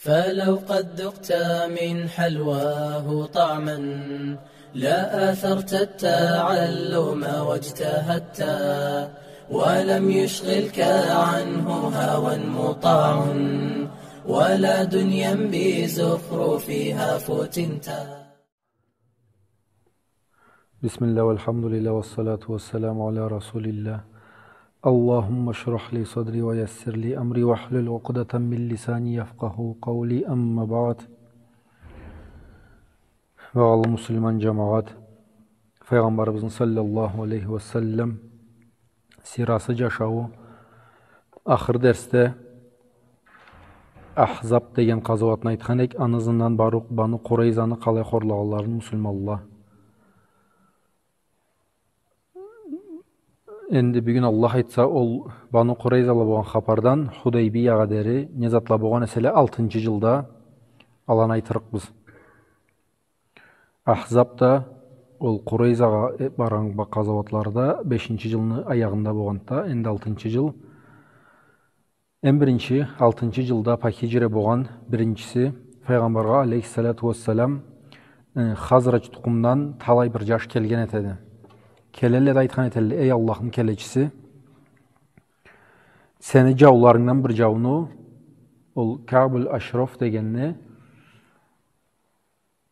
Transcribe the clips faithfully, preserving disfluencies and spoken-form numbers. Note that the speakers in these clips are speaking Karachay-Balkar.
فلو قد ذقت من حلواه طعما لآثرت التعلم واجتهدت، ولم يشغلك عنه هوى مطاع ولا دنيا بزخرفها فتنت. بسم الله والحمد لله والصلاة والسلام على رسول الله. اللهم اشرح لي صدري ويسر لي أمري واحلل عقدة من لساني يفقهوا قولي. أما بعد. Багъалы муслиман джамагъат, Файгъамбарыбызны саллаллаху алейхи ва саллам сирасы, джашауу. Ахыр дерсде Ахзаб деген къазауатны айтхан эк, аны ызындан Бару-, Бану Къурайзаны къалай хорлагъанларын муслиманла. Энди бюгюн, Аллах айтса, ол Бану Къурайзала болгъан хапардан Худайбиягъа дери не затла болгъан эселе алтынчы джылда, аланы айтырыкъбыз. Ахзаб да, ол Къурайзагъа, э, баргъан ба-, къазауатлары да бешинчи джылны аягъында болгъанды, энди алтынчы джыл. Эм биринчи, алтынчы джылда по хиджре болгъан биринчиси, Файгъамбаргъа алейхиссалату уассалам, э, Хазрадж тукъумдан талай бир джаш келген этеди. Келелле да айтхан этелле: «Эй Аллахны келечиси, сени джауларынгдан бир джауну, ол Каъбуль Ашраф дегенни,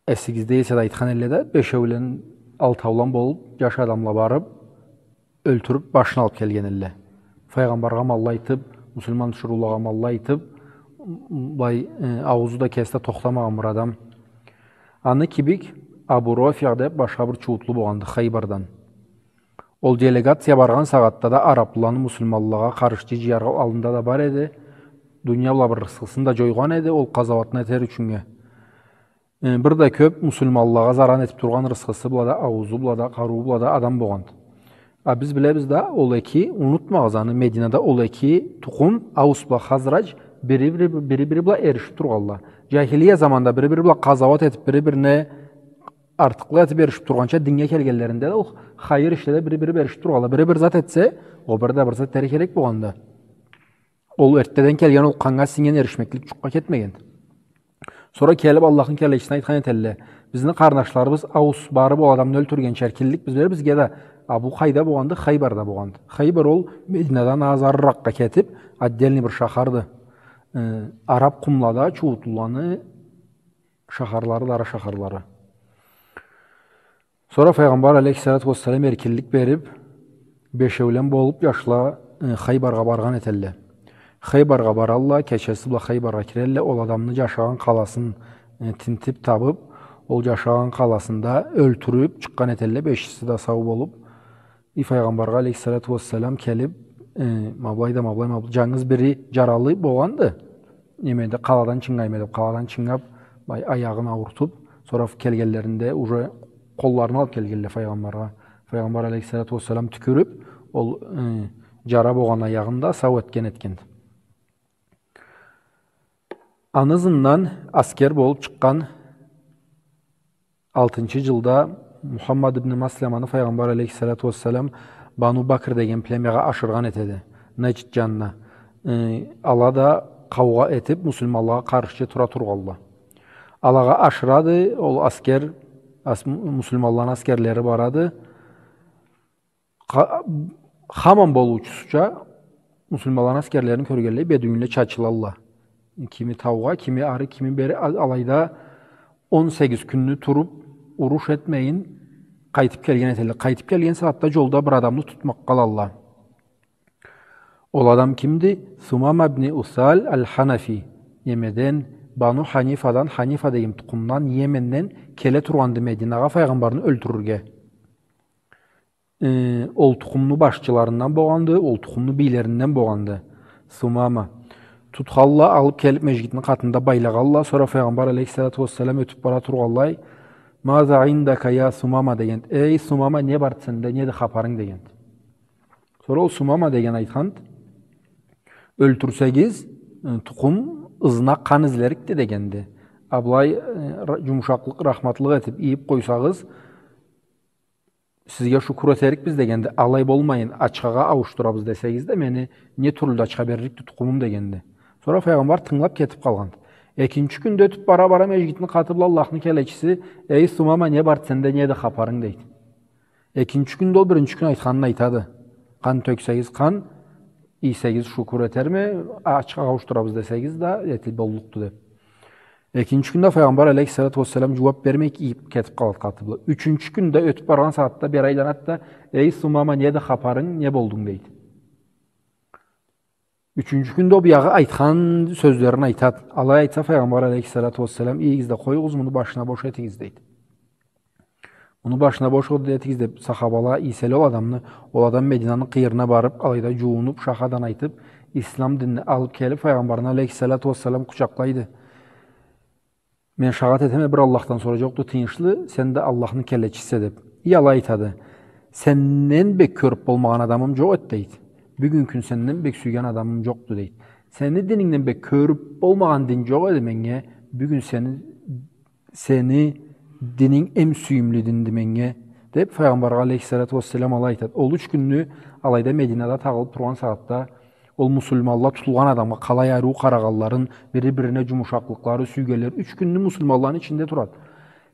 эсигизде эсе да айтхан элле да, бешеулен, алтаулан болуп, джаш адамла барып, ёлтюрюп, башын алып келген элле». Файгъамбаргъа аманла айтып, муслиман тиширыулагъа аманла айтып, м-, м-, былай, э, ауузу да кеси да тохтамагъан бир адам. Аны кибик Абу Рофиъ деп башха бир чууутлу болгъанды Хайбардан. Ол делегация баргъан сагъатда да араплыланы муслиманлагъа къаршы джыяргъа аллында да бар эди. Дуния бла бир рысхысын да джойгъан эди ол къазауатны этер ючюннге. Э, бир да кёп муслиманлагъа заран этип тургъан рысхысы бла да, ауузу бла да, къарыуу бла да адам болгъанды. А биз билебиз да, ол эки, унутмагъыз аны, Мединада ол эки тукъум, Аус бла Хазрадж, бири-бири, бири-бири бла эришип тургъанла. Джахилия заманда бири-бири бла къазауат этип, бири-бирине артыкълыкъ этип эришип тургъанча, диннге келгенлеринде да ол хайыр ишде да бири-бири бла эришип тургъанла. Бири бир зат этсе, ол бири да бир зат этерге керек болгъанды. Ол эртдеден келген, ол къаннга сингген эришмеклик джукъгъа кетмеген. Сора келип Аллахны келечисине айтхан этелле: «Бизни къарнашларыбыз Аус барып ол адамны ёлтюргенча эркинлик биз бер, бизге да». А бу къайда болгъанды? Хайбарда болгъанды. Хайбар ол Мединадан аз арыракъгъа кетип, отдельный бир шахарды. Э, араб къумлада чууутлуланы шахарлары, дара шахарлары. Сора Файгъамбар алейхиссалату уассалам эркинлик берип, бешеулен болуп, джашла, э, Хайбаргъа баргъан этелле. Хайбаргъа баралла, кечеси бла Хайбаргъа кирелле, ол адамны джашагъан къаласын, э, тинтип табып, ол джашагъан къаласында ёлтюрюп чыкъгъан этелле, бешиси да сау болуп. И Файгъамбаргъа алейхиссалату уассалам келип, э, ма былай да, ма былай, ма былай, джангыз бири джаралы болгъанды. Неме да, къаладан чынгайма деп, къаладан чынгап, ай-, аягъын аууртуп, сора келгенлеринде уже къолларына алып келгенле Файгъамбаргъа. Файгъамбар алейхиссалату уассалам тюкюрюп, ол, э, джара болгъан аягъын да сау этген этгенди. Аны ызындан аскер болуп чыкъгъан алтынчы джылда Мухаммад ибн Масламаны Файгъамбар алейхиссалату уассалам Бану Бакр деген племягъа ашыргъан этеди, Наджд джанына. Э, ала да къаугъа этип, муслиманлагъа къаршчы тура тургъалла. Алагъа ашырады, ол аскер, ас-, муслиманланы аскерлери барады. Ха-, хаман болуучусуча, муслиманланы аскерлерин кёргенлей, бедуинле чачылалла. Кими таугъа, кими ары, кими бери, а-, алайда он сегиз кюнню туруп, уруш этмейин, къайтып келген этелле. Къайтып келген сагъатда джолда бир адамны тутмакъгъа алалла. Ол адам кимди? Сумама ибн Усал аль-Ханафи. Немеден, Бану Ханифадан, Ханифа деген тукъумдан, Йеменден келе тургъанды Мединагъа Файгъамбарны ёлтюрюрге. Э, ол тукъумну башчыларындан болгъанды, ол тукъумну бийлеринден болгъанды. Сумама. Тутхалла, алып келип, межгитни къатында байлагъалла. Сора Файгъамбар алейхиссалату уассалам ётюп бара тургъанлай: «Маза индака, я Сумама?» — дегенди. «Эй, Сумама, не барды сенде, неди хапарынг?» — дегенди. Сора ол Сумама деген айтханды: «Ёлтюрсегиз, э, тукъум ызына къан излерикди», — дегенди. «А былай, э, ра-, джумушакълыкъ, рахматлыкъ этип, ийип къойсагъыз, сизге шукур этерикбиз», — дегенди. «Алай болмайын, ачхагъа ауушдурабыз десегиз да, мени не тюрлю да ачха берликди тукъумум», — дегенди. Сора Файгъамбар тынгылап кетип къалгъанды. Экинчи кюнде ётюп бара-бара межгитни къаты бла Аллахны келечиси: «Эй, Сумама, не барды сенде, неди хапарынг?» — дейди. Экинчи кюнде ол биринчи кюн айтханын айтады. Къан тёксегиз, къан ийсегиз, шукур этерме, ачха къауушдурабыз десегиз да, этип боллукъду, деп. Экинчи кюнде Файгъамбар алейхиссалату уассалам джууап бермей, ийип кетип къалады къаты бла. Ючюнчю кюнде ётюп баргъан сагъатда бери айланады да: «Эй, Сумама, неди хапарынг, не болдунг?» — дейди. Ючюнчю кюнде ол биягъы айтхан сёзлерин айтады. Алай айтса, Файгъамбар алейхиссалату уассалам: «Ийигиз да къоюгъуз, муну башына бош этигиз», — дейди. «Муну башына бош этигиз», — деп, сахабала ийселе ол адамны, ол адам Мединаны къыйырына барып, алайда джуунуп, шахадан айтып, ислам динни алып келип, Файгъамбарны алейхиссалату уассалам къучакълайды. «Мен шагъат этеме, бир Аллахдан сора джокъду тыйыншлы, сен да Аллахны келечисисе», — деп. И алай айтады: «Сенден бек кёрюп болмагъан адамым джокъ эди, — дейди. — Бюгюн кюн сенден бек сюйген адамым джокъду, — дейди. — Сени динингден бек кёрюп болмагъан дин джокъ эди меннге. Бюгюн сени, сени дининг эм сюйюмлю динди меннге», — деп, Файгъамбаргъа алейхиссалату уассалам алай айтады. Ол юч кюнню алайда Мединада тагъылып тургъан сагъатда ол муслиманла тутулгъан адамгъа къалай ариу къарагъанларын, бири-бирине джумушакълыкълары, сюйгенлери, юч кюнню муслиманланы ичинде турады.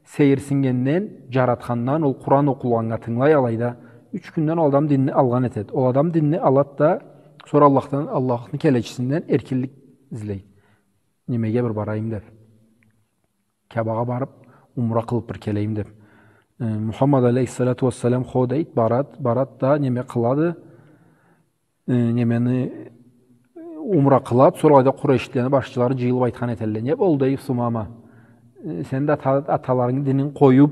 Сейирсингенден, джаратхандан, ол Къуран окъулгъаннга тынгылай алайда. Юч кюнден ол адам динни алгъан этеди. Ол адам динни алады да, сора Аллахдан, Аллахны келечисинден эркинлик излейди. Немеге бир барайым деп. Кябагъа барып, умра къылып бир келейим деп. Э, Мухаммад алейхиссалату уассалам хо дейди, барады, барады да неме къылады. Э, немени, умра къылады, сора алайда Къурейшлени башчылары джыйылып айтхан этелле: «Не болду, эй Сумама? Э, сен да ата-, аталарынгы динин къоюп,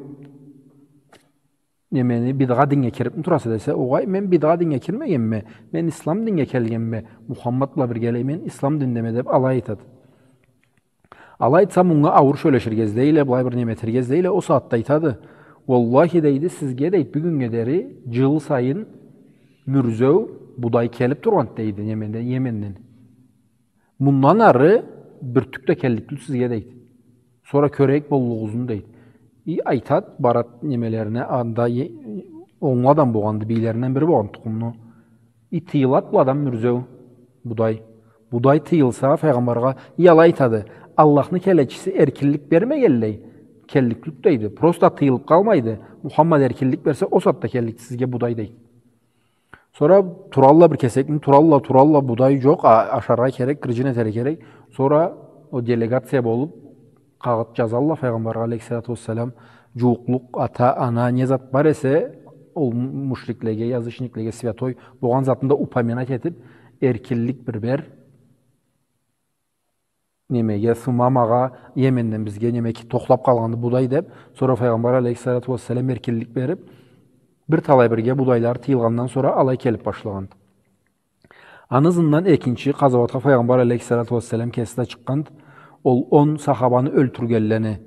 немени, бидгъа динге кирипми тураса?» — десе: «Огъай, мен бидгъа динге кирмегенме, мен ислам динге келгенме, Мухаммад бла биргелей мен ислам диндеме», — деп алай айтады. Алай айтса, мунга ауур сёлеширге излейле, былай бир неме этерге излейле, ол сагъатда айтады: «Уаллахи, — дейди, — сизге, — дейди, — бюгюннге дери джыл сайын мюрзеу, будай келип тургъанды, — дейди, — немеден, Йеменден. Мындан ары бир тюк да келлик тюлдю сизге, — дейди. — Сора кёрейик боллугъугъузну», — дейди. И айтады, барады немелерине, анда е-, онглу адам болгъанды, бийлеринден бири болгъанды тукъумну. И тыйылады бу адам мюрзеу, будай. Будай тыйылса, Файгъамбаргъа, и алай айтады: «Аллахны келечиси эркинлик бермегенлей, келлик тюлдю», — дейди. «Просто тыйылып къалмайды. Мухаммад эркинлик берсе, ол сагъатда келликди сизге будай», — дейди. Сора туралла бир кесекни, туралла, туралла, будай джокъ, а-, ашаргъа керек, гырджын этерге керек. Сора ол делегация болуп, къагъыт джазалла Файгъамбаргъа алейхиссалату уассалам, джууукълукъ, ата, ана, не зат бар эсе, ол му-, мушриклеге, язычниклеге святой болгъан затын да упоминать этип, эркинлик бир бер, немеге, Сумамагъа, Йеменден бизге, неме, тохтап къалгъанды будай деп. Сора Файгъамбар алейхиссалату уассалам эркинлик берип, бир талай бирге будайлары тыйылгъандан сора алай келип башлагъанды. Аны ызындан экинчи къазауатха Файгъамбар алейхиссалату уассалам кеси да чыкъгъанды. Ол он сахабаны ёлтюргенлени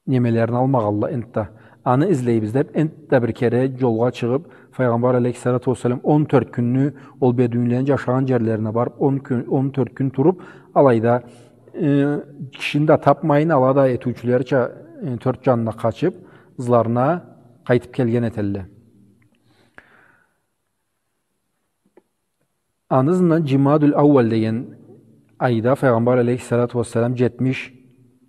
немелерин алмагъалла энтда. Аны излейбиз деп, энтда бир кере джолгъа чыгъып, Файгъамбар алейхиссалату уассалам он тёрт кюнню ол бедуинлени джашагъан джерлерине барып, он кюн, он тёрт кюн туруп, алайда, э, кишини да тапмайын, ала да этиучюлерича, э, тёрт джанына къачып, ызларына къайтып келген этелле. Аны ызындан Джимадуль Ауаль деген айда Файгъамбар алейхиссалату уассалам джетмиш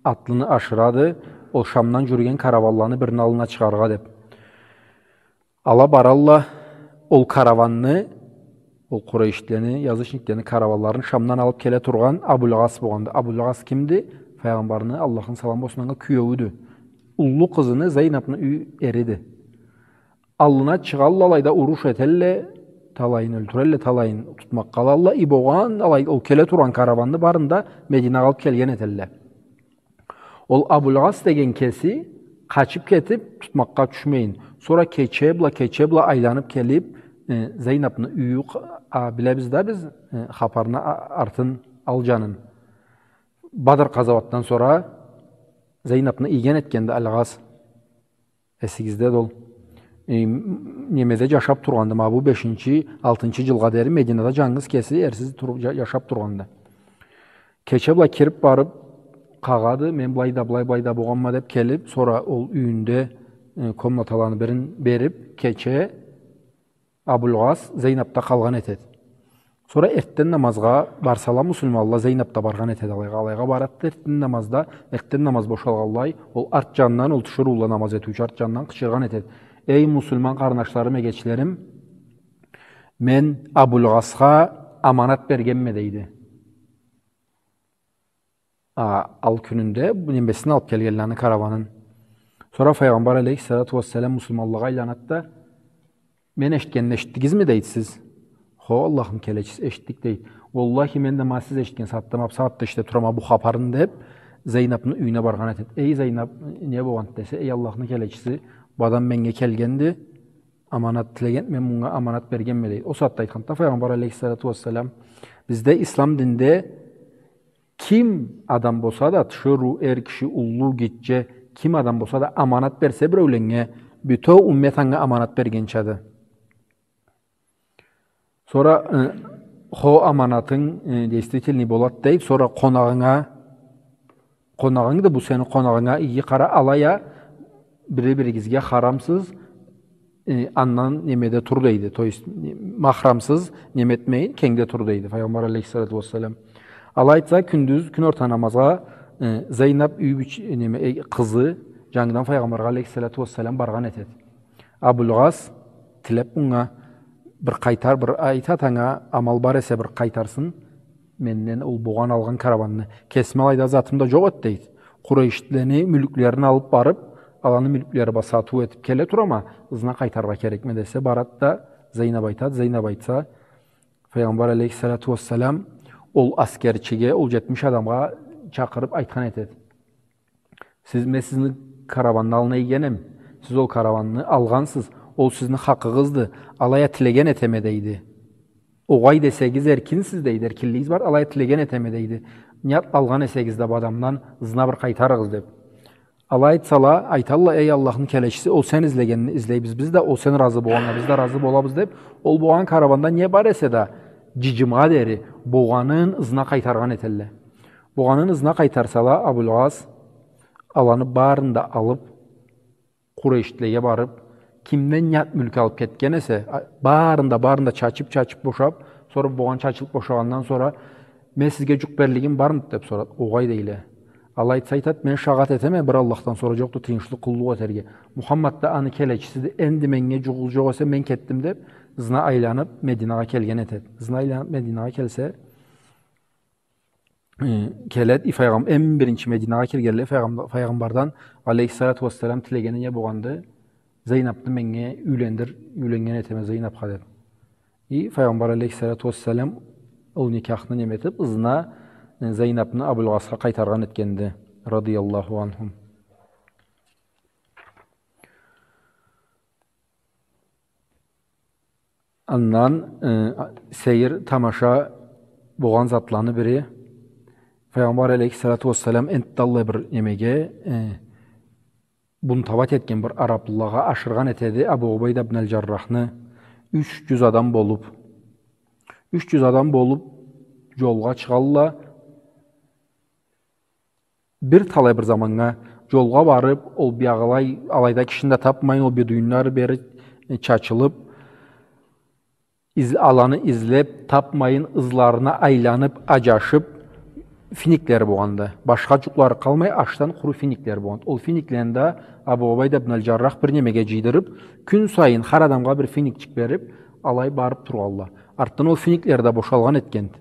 атлыны ашырады, ол Шамдан джюрюген караванланы бирини аллына чыгъаргъа деп. Ала баралла, ол караванны, ол Къурейшлени, язычниклени караванларын Шамдан алып келе тургъан Абуль Ас болгъанды. Абуль Ас кимди? Файгъамбарны, Аллахны саламы болсун анга, кюеуюдю. Уллу къызыны, Зейнапны юй эриди. Аллына чыгъалла, алайда уруш этелле, талайын ёлтюрелле, талайын тутмакъгъа алалла. И болгъан, алай, ол келе тургъан караванны барын да Мединагъа алып келген этелле. Ол Абуль Ас деген кеси къачып кетип, тутмакъгъа тюшмейин. Сора кече бла, кече бла айланып келип, э, Зейнапны юйю, а, билебиз да биз, э, хапарны, а, артын, ал джанын. Бадр къазауатдан сора Зейнапны ийген этгенди Аль Ас. Эсигиздеди ол. Э, м-, немеде джашап тургъанды, ма бу бешинчи, алтынчы джылгъа дери Мединада джангыз кеси эрсиз туруп, джа-, джашап тургъанды. Кече бла кирип барып къагъады, мен былай да, былай, былай да болгъанма деп келип, сора ол юйюнде, э, комнаталаны бирин берип, кече Абуль Ас Зейнапда къалгъан этеди. Сора эртден намазгъа барсала муслиманла, Зейнап да баргъан этеди алайгъа. Алайгъа барады да эртден намазда, эртден намаз бошалгъанлай, ол арт джандан, ол тиширыула намаз этиучю арт джандан къычыргъан этеди: «Эй муслиман къарнашларым, эгечлерим, мен Абулгъасха аманат бергенме», — дейди. А, ал кюнюнде бу немесин алып келгенле, аны караванын. Сора Файгъамбар алейхиссалату уассалам муслиманлагъа айланады да: «Мен эшитгенни эшитдигизми?» — дейди. «Сиз?» «Хо, Аллахны келечиси, эшитдик», — дейди. «Уаллахи, мен да ма сиз эшитген сагъатда, ма бу сагъатда эшите турама бу хапарны», — деп, Зейнапны юйюне баргъан этеди. «Эй, Зейнап, не болгъанды?» — десе: «Эй, Аллахны келечиси, бу адам меннге келгенди, аманат тилегенди, мен мунга аманат бергенме», — дейди. Ол сагъатда айтханды Файгъамбар алейхиссалату уассалам: «Бизде, ислам динде, ким адам болса да, тиширыу, эр киши, уллу, гитче, ким адам болса да, аманат берсе биреуленнге, бютеу уммет анга аманат бергенчады». Сора, э, хо, аманатынг, э, действительный болад, дейди. Сора къонагъынга, къонагъынгды бу, сени къонагъынга иги къара, алай а бири-биригизге харамсыз, э, андан немеде тур, дейди. То есть, э, махрамсыз неме этмейин, кенгде тур, дейди Файгъамбар алейхиссалату уассалам. Алай айтса, кюндюз, кюн орта намазгъа, э, Зейнап юй бийч-, неме, э, къызы, джангыдан Файгъамбаргъа алейхиссалату уассалам баргъан этеди. «Абулгъас, тилеп мунга, бир къайтар, бир айт атанга, амал бар эсе, бир къайтарсын менден ол болгъан алгъан караванны. Кесими алайда затым да джокъ эди, — дейди. — Къурейшлени мюлклерин алып барып, аланы мюлклери бла сатыу этип келе турама, ызына къайтаргъа керекме», — десе, барады да Зейнап айтады. Зейнап айтса, Файгъамбар алейхиссалату уассалам ол аскерчиге, ол джетмиш адамгъа чакъырып айтхан этеди: «Сиз, мен сизни караванны аллына ийгенем, сиз ол караванны алгъансыз, ол сизни хакъыгъызды, алай а тилеген этеме», — дейди. «Огъай десегиз, эркинсиз, — дейди, — эркинлигиз бар, алай а тилеген этеме», — дейди. «Не алгъан эсегиз да бу адамдан, ызына бир къайтарыгъыз», — деп. Алай айтсала, айталла: «Эй, Аллахны келечиси, ол сен излегенни излейбиз биз да, ол сен разы болгъаннга биз да разы болабыз», — деп, ол болгъан караванда не бар эсе да, джыджымгъа дери, болгъанын ызына къайтаргъан этелле. Болгъанын ызына къайтарсала, Абулгъас аланы барын да алып, Къурейшлеге барып, кимден не зат мюлк алып кетген эсе, а, барын да, барын да чачып, чачып бошап, сора болгъан чачылып бошагъандан сора: «Мен сизге джукъ берлигим бармыды?» — деп сорады. «Огъай», — дейле. Алай айтса, айтады: «Мен шагъат этеме, бир Аллахдан сора джокъду тыйыншлы къуллукъ этерге. Мухаммад да аны келечисиди, энди меннге джугъул джокъ эсе, мен кетдим», — деп, ызына айланып, Мединагъа келген этеди. Ызына айланып, Мединагъа келсе, э, келеди, и файгъам-, эм биринчи Мединагъа киргенлей, файгъам-, файгъамбардан алейхиссалату уассалам тилегени не болгъанды? «Зейнапны меннге юйлендир, юйленнген этеме Зейнапха», — деп. И файгъамбар алейхиссалату уассалам ол никяхны неме этип, ызына, э, Зейнапны Абулгъасха къайтаргъан этгенди, радияллаху анхум. Андан, э, сейир, тамаша болгъан затланы бири, файгъамбар алейхиссалату уассалам энтда аллай бир немеге, э, бунтовать этген бир араблылагъа ашыргъан этеди Абу Убайда ибн аль-Джаррахны, юч джюз адам болуп. Юч джюз адам болуп, джолгъа чыгъалла. Бир талай бир заманнга джолгъа барып, ол биягъылай, алайда кишини да тапмайын, ол бедуинле бери, э, чачылып, из-, аланы излеп, тапмайын, ызларына айланып, аджашып, финиклери болгъанды. Башха джукълары къалмай, ашдан къуру финиклери болгъанды. Ол финиклени да Абу Убайда ибн аль-Джаррах бир немеге джыйдырып, кюн сайын хар адамгъа бир финикчик берип, алай барып тургъалла. Артдан ол финиклери да бошалгъан этгенди.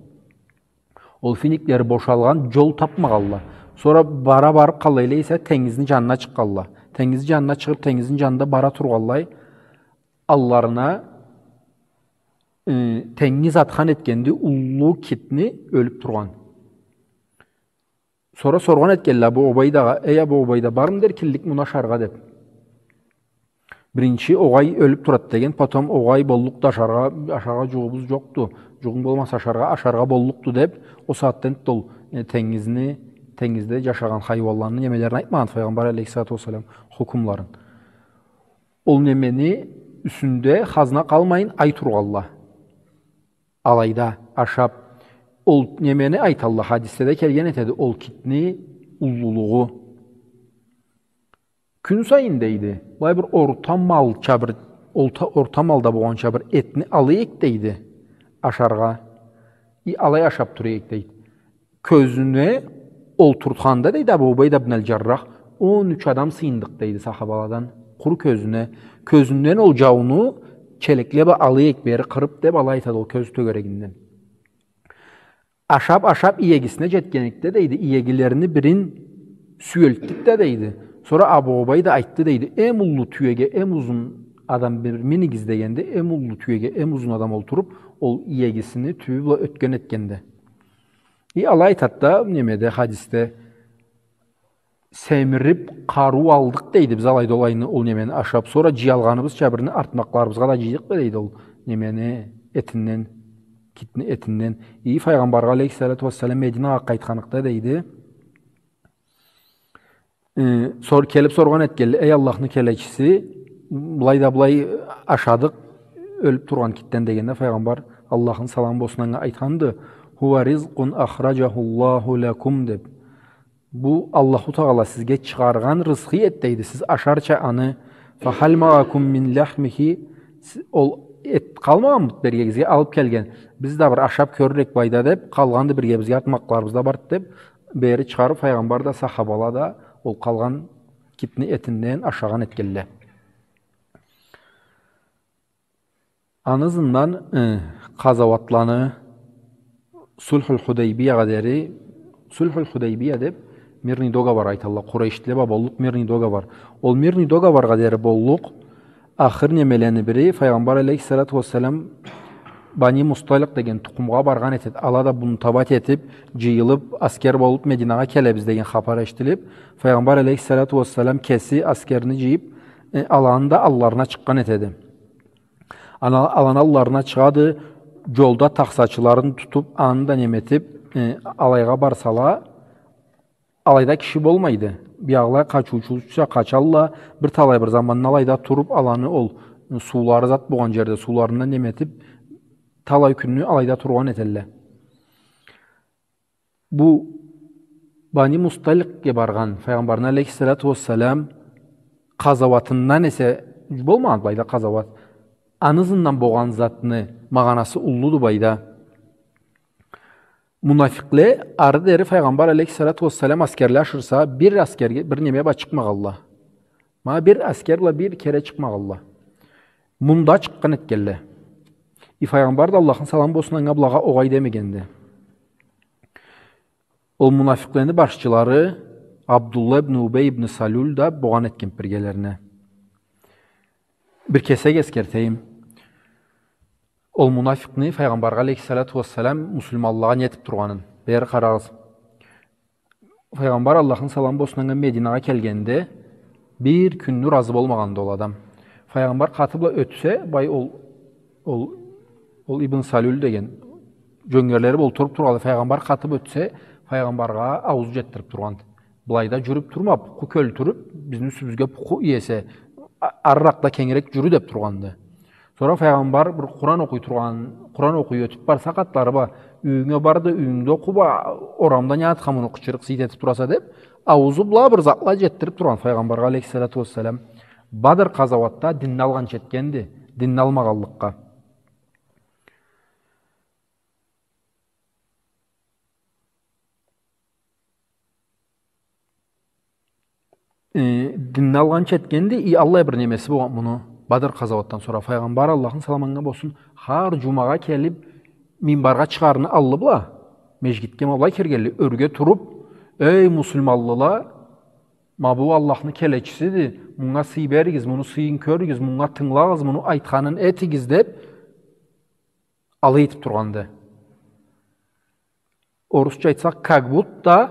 Ол финиклери бошалгъан, джол тапмагъалла. Сора бара барып къаллайла эсе, тенгизни джанына чыкъгъалла. Тенгизни джанына чыгъып, тенгизни джанында бара тургъаллай, алларына, э, тенгиз атхан этгенди, уллу китни ёлюп тургъан. Сора соргъан этгелле Абу Убайдагъа: «Эй, Абу Убайда, бармыды эркинлик муну ашаргъа?» — деп. Биринчи: «Огъай, ёлюп турады», — деген, потом: «Огъай, боллукъду ашаргъа, ашаргъа джугъубуз джокъду. Джугъунг болмаса ашаргъа, ашаргъа боллукъду», — деп, ол сагъатда энтда ол, э, тенгизни, тенгизде джашагъан хайуанланы немелерин айтмагъан файгъамбар алейхиссалату уассалам, хукмуларын. Ол немени юсюнде хазна къалмайын ай тургъалла. Алайда ашап, ол немени айталла, хадисде да келген этеди, ол китни уллулугъу. Кюн сайын, дейди, былай бир орта малча бир, орта, орта малда болгъанча бир этни алайыкъ, дейди, ашаргъа. И алай ашап тура эдик, дейди. Кёзюне олтуртханда, дейди, Абу Убайда ибн аль-Джаррах, он юч адам сыйындыкъ, дейди, сахабаладан. Къуру кёзюне. Кёзюнден ол джауну челекле бла ала эдик бери къырып, деп алай айтады ол кёз тёгерегинден. Ашап, ашап, иегисине джетгенликде, дейди, иегилерини бирин сюелтдик да, дейди. Сора Абу Убайда айтды, дейди, эм уллу тюеге эм узун адам бир минигиз дегенде, эм уллу тюеге эм узун адам олтуруп, ол иегисини тюбю бла ётген этгенди. И алай айтады да, немеде, хадисде, семирип, къарыу алдыкъ, дейди, биз алайда олайны, ол немени ашап. Сора джыялгъаныбызча бирини артмакъларыбызгъа да джыйдыкъ да, дейди, ол немени этинден, китни этинден. И Файгъамбаргъа алейхиссалату уассалам Мединагъа къайтханыкъда, дейди, э, сор-, келип соргъан этгенле, эй Аллахны келечиси, былай да былай ашадыкъ, ёлюп тургъан китден дегенде, Файгъамбар, Аллахны саламы болсун анга, айтханды, «Хуа ризкъун ахраджаху Аллаху лакум», деп. Бу Аллаху Тагъала сизге чыгъаргъан рызкъы эди, дейди, сиз ашарча аны. «Фахал магъакум мин лахмихи», си-, ол эт къалмагъанмыды биргегизге алып келген? Биз да бир ашап кёрлюк былайда деп, къалгъанды биргебизге, артмакъларыбызда барды деп, бери чыгъарып, Файгъамбар да, сахабала да ол къалгъан китни этинден ашагъан этгенле. Аны ызындан, э, къазауатланы Сулхул Худайбиягъа дери, Сулхул Худайбия деп мирный договор айталла, Къурайшлиле бла боллукъ мирный договор. Ол мирный договоргъа дери боллукъ ахыр немелени бири, Файгъамбар алейхиссалату уассалам Бани Мусталикъ деген тукъумгъа баргъан этеди. Ала да бунтовать этип, джыйылып, аскер болуп, Мединагъа келебиз деген хапар эшитилип, Файгъамбар алейхиссалату уассалам кеси аскерни джыйып, э, аланы да алларына чыкъгъан этеди. Ана-, аланы алларына чыгъады, джолда тахсачыларын тутуп, аны да неметип, э, алайгъа барсала, алайда киши болмайды. Биягъылай къачыучусуча къачалла, бир талай бир заманны алайда туруп, аланы ол, э, суулары зат болгъан джерде, сууларындан неметип, талай кюнню алайда тургъан этелле. Бу Бани Мусталикъге баргъан Файгъамбарны алейхиссалату уассалам къазауатындан эсе, болмагъан былайда къазауат. Аны ызындан болгъан затны магъанасы уллуду былайда. Мунафикъле ары дери Файгъамбар алейхиссалату уассалам аскерле ашырса, бир аскерге, бир неме бла чыкъмагъалла. Ма бир аскер бла бир кере чыкъмагъалла. Мунда чыкъгъан этгенле. И Файгъамбар да, Аллахны саламы болсун анга, былагъа огъай демегенди. Ол мунафикълени башчылары Абдулла ибн Убей ибн Салюль да болгъан этген биргелерине. Бир кесек эсгертейим. Ол мунафикъны Файгъамбаргъа алейхиссалату уассалам муслиманлагъа не этип тургъанын. Бери къарагъыз. Файгъамбар, Аллахны саламы болсун анга, Мединагъа келгенде, бир кюнню разы болмагъанды ол адам. Файгъамбар къаты бла ётсе, бай ол, ол, ол Ибн Салюль деген, джёнгерлери бла олтуруп тургъанды. Файгъамбар къаты бла ётсе, Файгъамбаргъа ауузу джетдирип тургъанды. Былайда джюрюп турма, пукъу кёлтюрюп, бизни юсюбюзге пукъу иесе, а-, арыракъда кенгирек джюрю деп тургъанды. Сора Файгъамбар бир Къуран окъуй тургъан, Къуран окъуй ётюп барса, къатлары бла, «Юйюнге бар да, юйюнгде окъу бла, орамда не затха муну къычырыкъ-сыйыт этип тураса?» деп, ауузу бла бир затла джетдирип тургъан Файгъамбаргъа алейхиссалату уассалам. Бадр къазауатда динни алгъанча этгенди, динни алмагъанлыкъгъа. Э, динни алгъанча этгенди, и аллай бир немеси болгъан муну. Бадр къазауатдан сора Файгъамбар, Аллахны саламы анга болсун, хар джумагъа келип, минбаргъа чыгъарыны аллы бла, межгитге ма былай киргенлей, ёрге туруп: «Эй, муслиманлыла, ма бу Аллахны келечисиди, мунга сый беригиз, муну сыйын кёрюгюз, мунга тынгылагъыз, муну айтханын этигиз», — деп, алай этип тургъанды. Орусча айтсакъ, как будто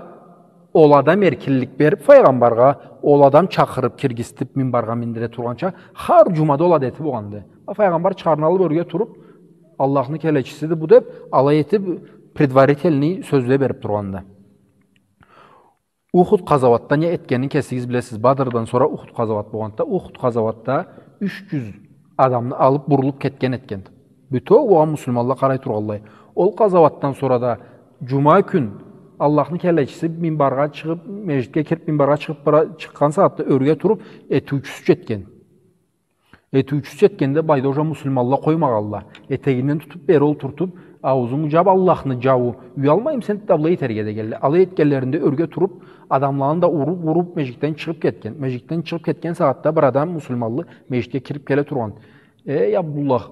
ол адам эркинлик берип Файгъамбаргъа, ол адам чакъырып, киргизтип, минбаргъа миндире тургъанча, хар джумада ол адети болгъанды. А Файгъамбар чыгъарыны алып ёрге туруп, «Аллахны келечисиди бу» деп, алай этип, предварительный сёзле берип тургъанды. Ухуд къазауатда не этгенин кесигиз билесиз. Бадрдан сора Ухуд къазауат болгъанды. Ухуд къазауатда юч джюз адамны алып, бурулуп кетген этген. Бютеу болгъан муслиманла къарай тургъанлай. Ол къазауатдан сора да джума кюн Аллахны келечиси минбаргъа чыгъып, межгитге кирип, минбаргъа чыгъып бара, чыкъгъан сагъатда ёрге туруп, этиучюсю джетген. Этиучюсю джетгенде, былайда уже муслиманла къоймагъанла. Этегинден тутуп, бери олтуртуп, Аузунгу джаб, Аллахны джауу. Уялмаймыса сен да былай этерге дегенле. Алай этгенлеринде ёрге туруп, адамланы да уруп, уруп, межгитден чыгъып кетген. Межгитден чыгъып кетген сагъатда бир адам муслиманлы межгитге кирип келе тургъан. «Эй, Абдуллах,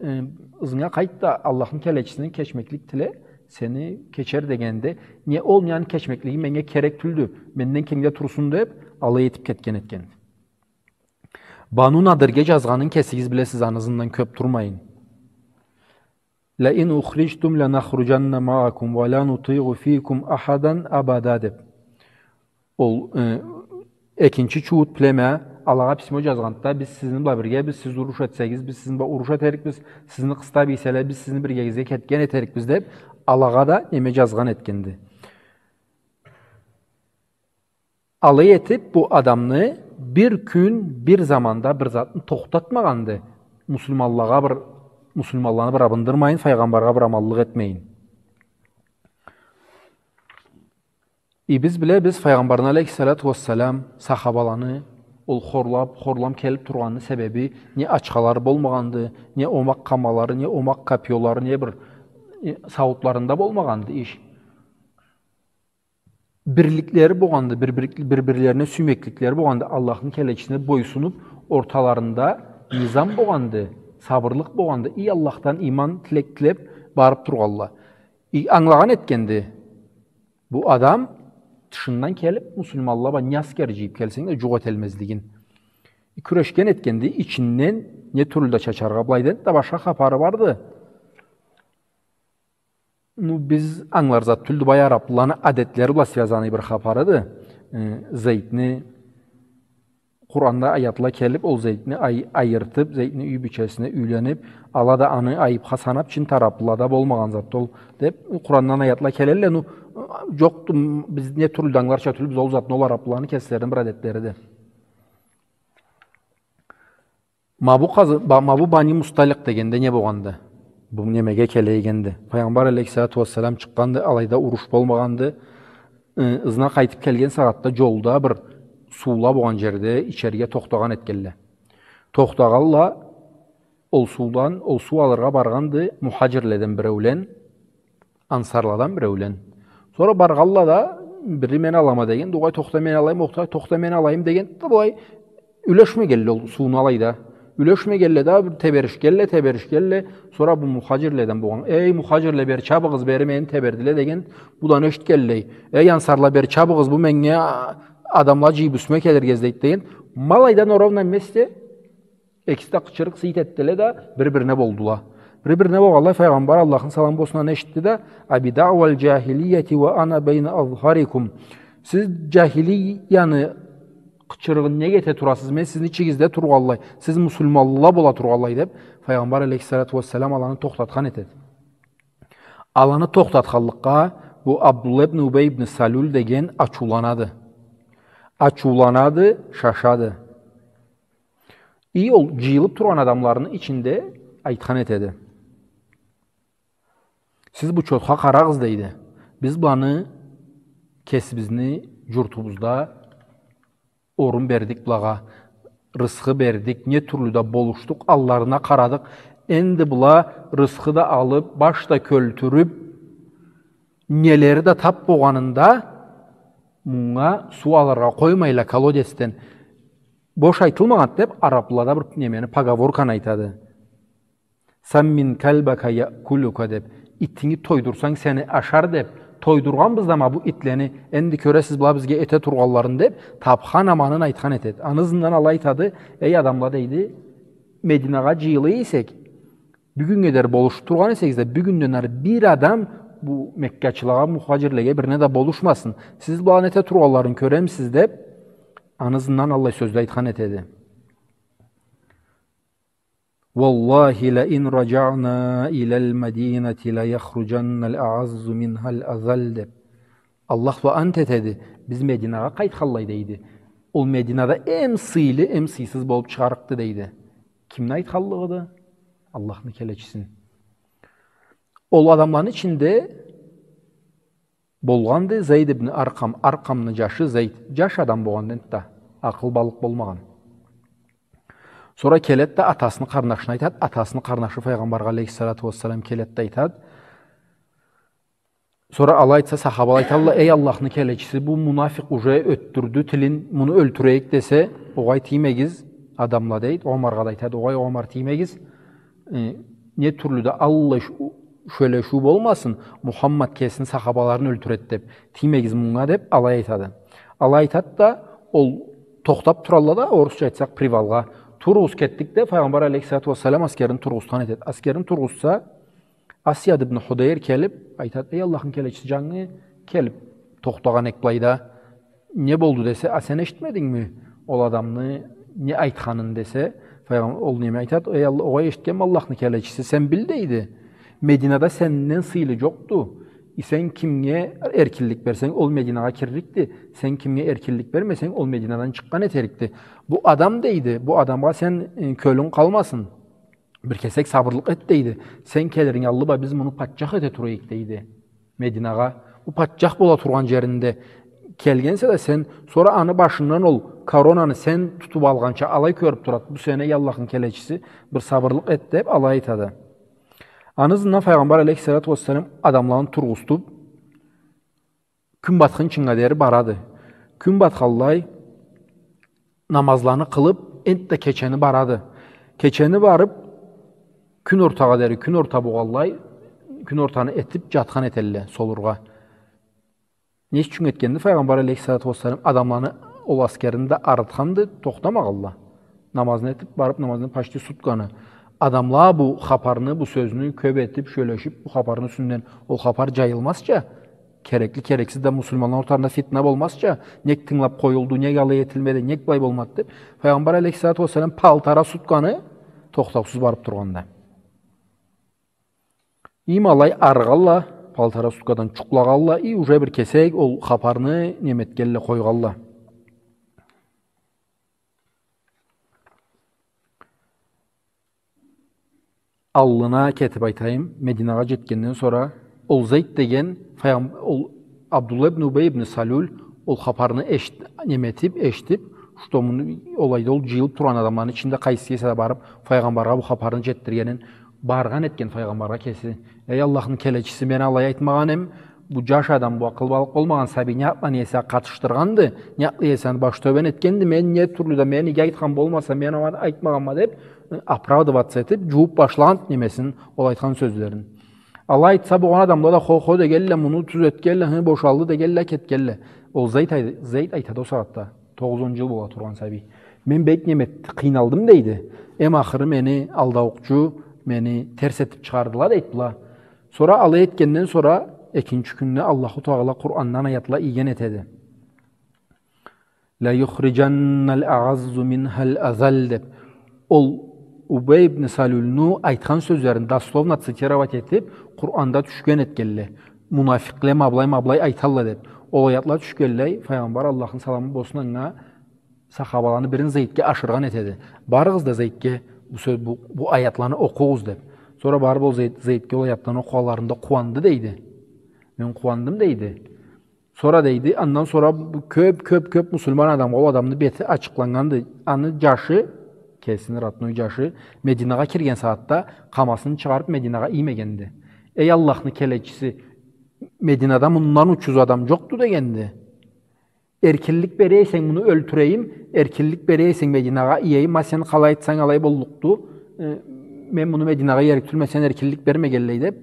э, ызынга къайт да, Аллахны келечисинден кечмеклик тиле, сени кечер», — дегенде, «Не ол, не аны кечмеклиги меннге керек тюлдю, менден кенгде турсун», — деп, алай этип кетген этген. Бану Надирге джазгъанын кесигиз билесиз, аны ызындан кёп турмайын. «لئن أخرجتم لنخرجن معكم ولا نطيع فيكم أحدا أبدا», — деп. Ол, э, экинчи чуут племя алагъа письмо джазгъанда: «Биз сизни бла биргебиз, сиз уруш этсегиз, биз сизни бла уруш этерикбиз, сизни къыстап ийселе, биз сизни биргегизге кетген этерикбиз», — деп, алагъа да неме джазгъан этгенди. Алай этип, бу адамны бир кюн, бир заманда бир затны тохтатмагъанды. Муслиманлагъа бир, муслиманланы бир абындырмайын, файгъамбаргъа бир аманлыкъ этмейин. И биз билебиз, файгъамбарны, алейхиссалату уассалам, сахабаланы ол хорлап, хорлам келип тургъанны себеби не ачхалары болмагъанды, не омакъ къамалары, не омакъ копьёлары, не бир, э, сауутларында болмагъанды иш. Бирликлери болгъанды, бир-, бир-, бир-бирлерине сюймекликлери болгъанды, Аллахны келечисине бойсунуп, орталарында низам болгъанды, сабырлыкъ болгъанды, и Аллахдан иман тилек тилеп барып тургъанла. И англагъан этгенди, бу адам тышындан келип, муслиманла бла не аскер джыйып келсенг да, джукъ этелмезлигин. И кюрешген этгенди, ичинден не тюрлю да чачаргъа, былайдан да башха хапары барды. Ну, биз ангылар зат тюлдю, бай араплыланы адетлери бла связанный бир хапарыды. Э, Зейдни, Къуранда аятла келип, ол Зейдни ай-, айыртып, Зейдни юй бийчесине юйленип, ала да аны айыпха санап, чынтты араплылада болмагъан затды ол, деп, Къурандан аятла келелле, ну, джокъду, м, биз не тюрлю да ангыларча тюлдю, биз ол затны, ол араплыланы кеслерини бир адетлериди. Ма бу къазы-, ба-, ма бу Бани Мусталикъ дегенде не болгъанды? Бу немеге келе ийгенди. Файгъамбар алейхиссалату уассалам чыкъгъанды, алайда уруш болмагъанды. Ы, ызына къайтып келген сагъатда джолда бир суула болгъан джерде ичерге тохтагъан этгенле. Тохтагъанла, ол суудан, ол суу алыргъа баргъанды мухаджирледен биреулен, ансарладан биреулен. Сора баргъанла да, бири мен алама деген, дугъай тохта мен алайым, охта-, тохта мен алайым деген, да былай юлешмегенле ол сууну алайда. Юлешмегенле да, бир теберишгенле, теберишгенле. Сора бу мухаджирледен болгъан: «Эй, мухаджирле, бери чабыгъыз, бери мени тебердиле», — деген. Бу да не эшитгенлей: «Эй, ансарла, бери чабыгъыз, бу меннге, а, адамла джыйып юсюме келирге излейди», — деген. Ма алайда на ровном месте Экиси да къычырыкъ-сыйыт этдиле да, бир-бирине болдула. Бир-бирине болгъанлай, файгъамбар, Аллахны саламы болсун, аны эшитди да: «أبدعوى الجاهلية وأنا بين أظهركم». Сиз джахилияны къычырыгъын нек эте турасыз? Мен сизни ичигизде тургъанлай, сиз муслиманлыла бола тургъанлай, деп, файгъамбар алейхиссалату уассалам аланы тохтатхан этеди. Аланы тохтатханлыкъгъа бу Абдулла ибн Убей ибн Салюль деген ачыуланады. Ачыуланады, шашады. И ол джыйылып тургъан адамларыны ичинде айтхан этеди: «Сиз бу чотха къарагъыз, — дейди. — Биз быланы кесибизни джуртубузда орун бердик былагъа, рысхы бердик, не тюрлю да болушдукъ, алларына къарадыкъ. Энди была рысхы да алып, баш да кёлтюрюп, нелери да тап болгъанында, мунга суу алыргъа къоймайла колодецден». Бош айтылмагъанды деп, араплылада бир немени, поговорканы айтады. «سمن كلبك يأكلك», деп, «Итинги тойдурсанг, сени ашар», деп, тойдургъанбыз да ма бу итлени, энди кёресиз была бизге эте тургъанларын, деп, тапхан аманын айтхан этеди. Аны ызындан алай айтады: «Эй адамла, — дейди, — Мединагъа джыйыла эсек, бюгюннге дери болушуп тургъан эсегиз да, бюгюнден ары бир адам бу меккачылагъа, мухаджирлеге, бирине да болушмасын. Сиз быланы эте тургъанларын кёремисиз», — деп, аны ызындан аллай сёзле айтхан этеди. «والله لئن رجعنا إلى المدينة ليخرجن الأعز منها الأذل», — деп. Аллах бла ант этеди, биз Мединагъа къайтханлай, дейди, ол Мединада эм сыйлы, эм сыйсыз болуп чыгъарыкъды, дейди. Кимни айтханлыгъыды? Аллахны келечисини. Ол адамланы ичинде болгъанды Зейд ибн Аркъам, Аркъамны джашы Зейд. Джаш адам болгъанды энтда, акъыл балыкъ болмагъан. Сора келед да атасыны къарнашына айтад, атасыны къарнашы файгъамбаргъа алейхиссалату уассалам келед да айтад: Сора алай айтса, сахабала айталла: «Эй Аллахны келечиси, бу мунафикъ уже ётдюрдю тилин, муну ёлтюрейик», — десе, «Огъай, тиймегиз, адамла», — дейди. Омаргъа да айтады: «Огъай, Омар, тиймегиз. Э, не тюрлю да аллай шу-, шёлешиу болмасын, Мухаммад кесини сахабаларын ёлтюреди деп, тиймегиз мунга», — деп, алай айтады. Алай айтады да, ол тохтап туралла да, орусча айтсакъ, привалгъа. «Туругъуз, кетдик», — деп, Файгъамбар алейхиссалату уассалам аскерин тургъузгъан этеди. Аскерин тургъузса, Асьяд ибн Худейр келип айтады: «Эй Аллахны келечиси, джангы келип тохтагъан эк былайда. Не болду?» — десе, «А сен эшитмедингми ол адамны не айтханын?» — десе, Файгъам-, ол неме айтады: «Эй Алла-, огъай, эшитгенме, Аллахны келечиси, сен бил, — дейди. — Мединада сенден сыйлы джокъду. И сен кимге эркинлик берсенг, ол Мединагъа кирликди. Сен кимге эркинлик бермесенг, ол Мединадан чыкъгъан этерикди. Бу адам, — дейди, — бу адамгъа сен, э, кёлюнг къалмасын. Бир кесек сабырлыкъ эт, — дейди. — Сен келиринге аллы бла биз муну патчах эте турайыкъ, — дейди, — Мединагъа. Бу патчах бола тургъан джеринде келгенсе да сен, сора аны башындан ол коронаны сен тутуп алгъанча алай кёрюп турады. Бу сени, эй Аллахны келечиси, бир сабырлыкъ эт», — деп алай айтады. Аны ызындан Файгъамбар алейхиссалату уассалам адамланы тургъузтуп, кюн батхынчынга дери барады. Кюн батханлай, намазланы къылып, энтда кечени барады. Кечени барып, кюн ортагъа дери, кюн орта болгъанлай, кюн ортаны этип, джатхан этелле солургъа. Не ючюн этгенди Файгъамбар алейхиссалату уассалам? Адамланы, ол аскерин да арытханды, тохтамагъалла. Намазын этип, барып намазын почти сутканы. Адамла бу хапарны, бу сёзню кёп этип, шёлешип, бу хапарны юсюнден ол хапар джайылмазча, керекли, керексиз да муслиманла орталарында фитна болмазча, нек тынгылап къоюлду, нек алай этилмеди, нек былай болмады деп, Файгъамбар алейхиссалату уассалам полтора сутканы тохтаусуз барып тургъанды. Им алай арыгъалла, полтора суткадан джукълагъалла, и уже бир кесек ол хапарны неме этгелле, къойгъалла. Аллына кетип айтайым, Мединагъа джетгенден сора, ол Зейд деген, файгъам-, ол Абдулла ибн Убей ибн Салюль, ол хапарны эшит-, неме этип, эшитип, что муну, олайда ол джыйылып тургъан адамланы ичинде къайсы эсе да барып, Файгъамбаргъа бу хапарны джетдиргенин, баргъан этген Файгъамбаргъа кеси: «Эй Аллахны келечиси, мен алай айтмагъан эм, бу джаш адам, бу акъылбалыкъ болмагъан сабий не затла не эсе къатышдыргъанды, не затла эсе аны баш тёбен этгенди, мен не тюрлю да мен иги айтхан болмаса, мен аны айтмагъанма», — деп, оправдываться этип, джууп башлагъан немесин, ол айтхан сёзлерин. Алай айтса, болгъан адамла да хо-хо дегелле, муну тюз этгелле, хы, бошалды дегелле, кетгелле. Ол Зейд ай-, Зейд айтады ол сагъатда, тогъуз-он джыл бола тургъан сабий: «Мен бек неме этди, къыйналдым, — дейди. — Эм ахыры мени алдаукъчу, мени терс этип чыгъардыла, — дейди, — была». Сора алай этгенден сора экинчи кюнде Аллаху Тагъала Къурандан аятла ийген этеди. «Ла юхриджанна аль-аъаззу минха аль-азаль», — деп. Ол Убей ибн Салюльну айтхан сёзлерин дословно цитировать этип, Къуранда тюшген этгелле. Мунафикъле ма былай, ма былай айталла деп. Ол аятла тюшгенлей, Файгъамбар, Аллахны саламы болсун анга, сахабаланы бирин Зейдге ашыргъан этеди. «Барыгъыз да Зейдге бу сё-, бу, бу аятланы окъугъуз», — деп. Сора барып ол Зейд-, Зейдге ол аятланы окъугъанларында къууанды, дейди. «Мен къууандым», — дейди. Сора, дейди, андан сора бу кёп, кёп, кёп муслиман адамгъа ол адамны бети ачыкъланнганды. Аны джашы, кесини родной джашы, Мединагъа кирген сагъатда къамасын чыгъарып Мединагъа иймегенди. «Эй Аллахны келечиси, Мединада мындан учуз адам джокъду, — дегенди. — Эркинлик бере эсенг, муну ёлтюрейим, эркинлик бере эсенг, Мединагъа иейим, ма сен къалай айтсанг, алай боллукъду. Э, мен муну Мединагъа иерик тюлме, сен эркинлик бермегенлей», — деп,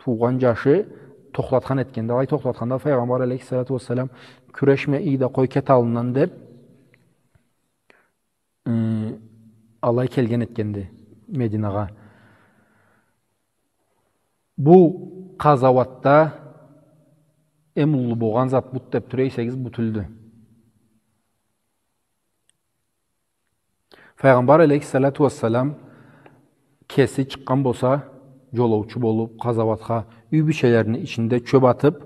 туугъан джашы тохтатхан этгенди. Алай тохтатханда Файгъамбар алейхиссалату уассалам: «Кюрешме, ий да къой, кет аллындан», — деп, ы, алай келген этгенди Мединагъа. Бу къазауатда эм уллу болгъан зат бут деп тура эсегиз, бу тюлдю. Файгъамбар алейхиссалату уассалам кеси чыкъгъан болса, джолоучу болуп, къазауатха, юй бийчелерини ичинде чёп атып,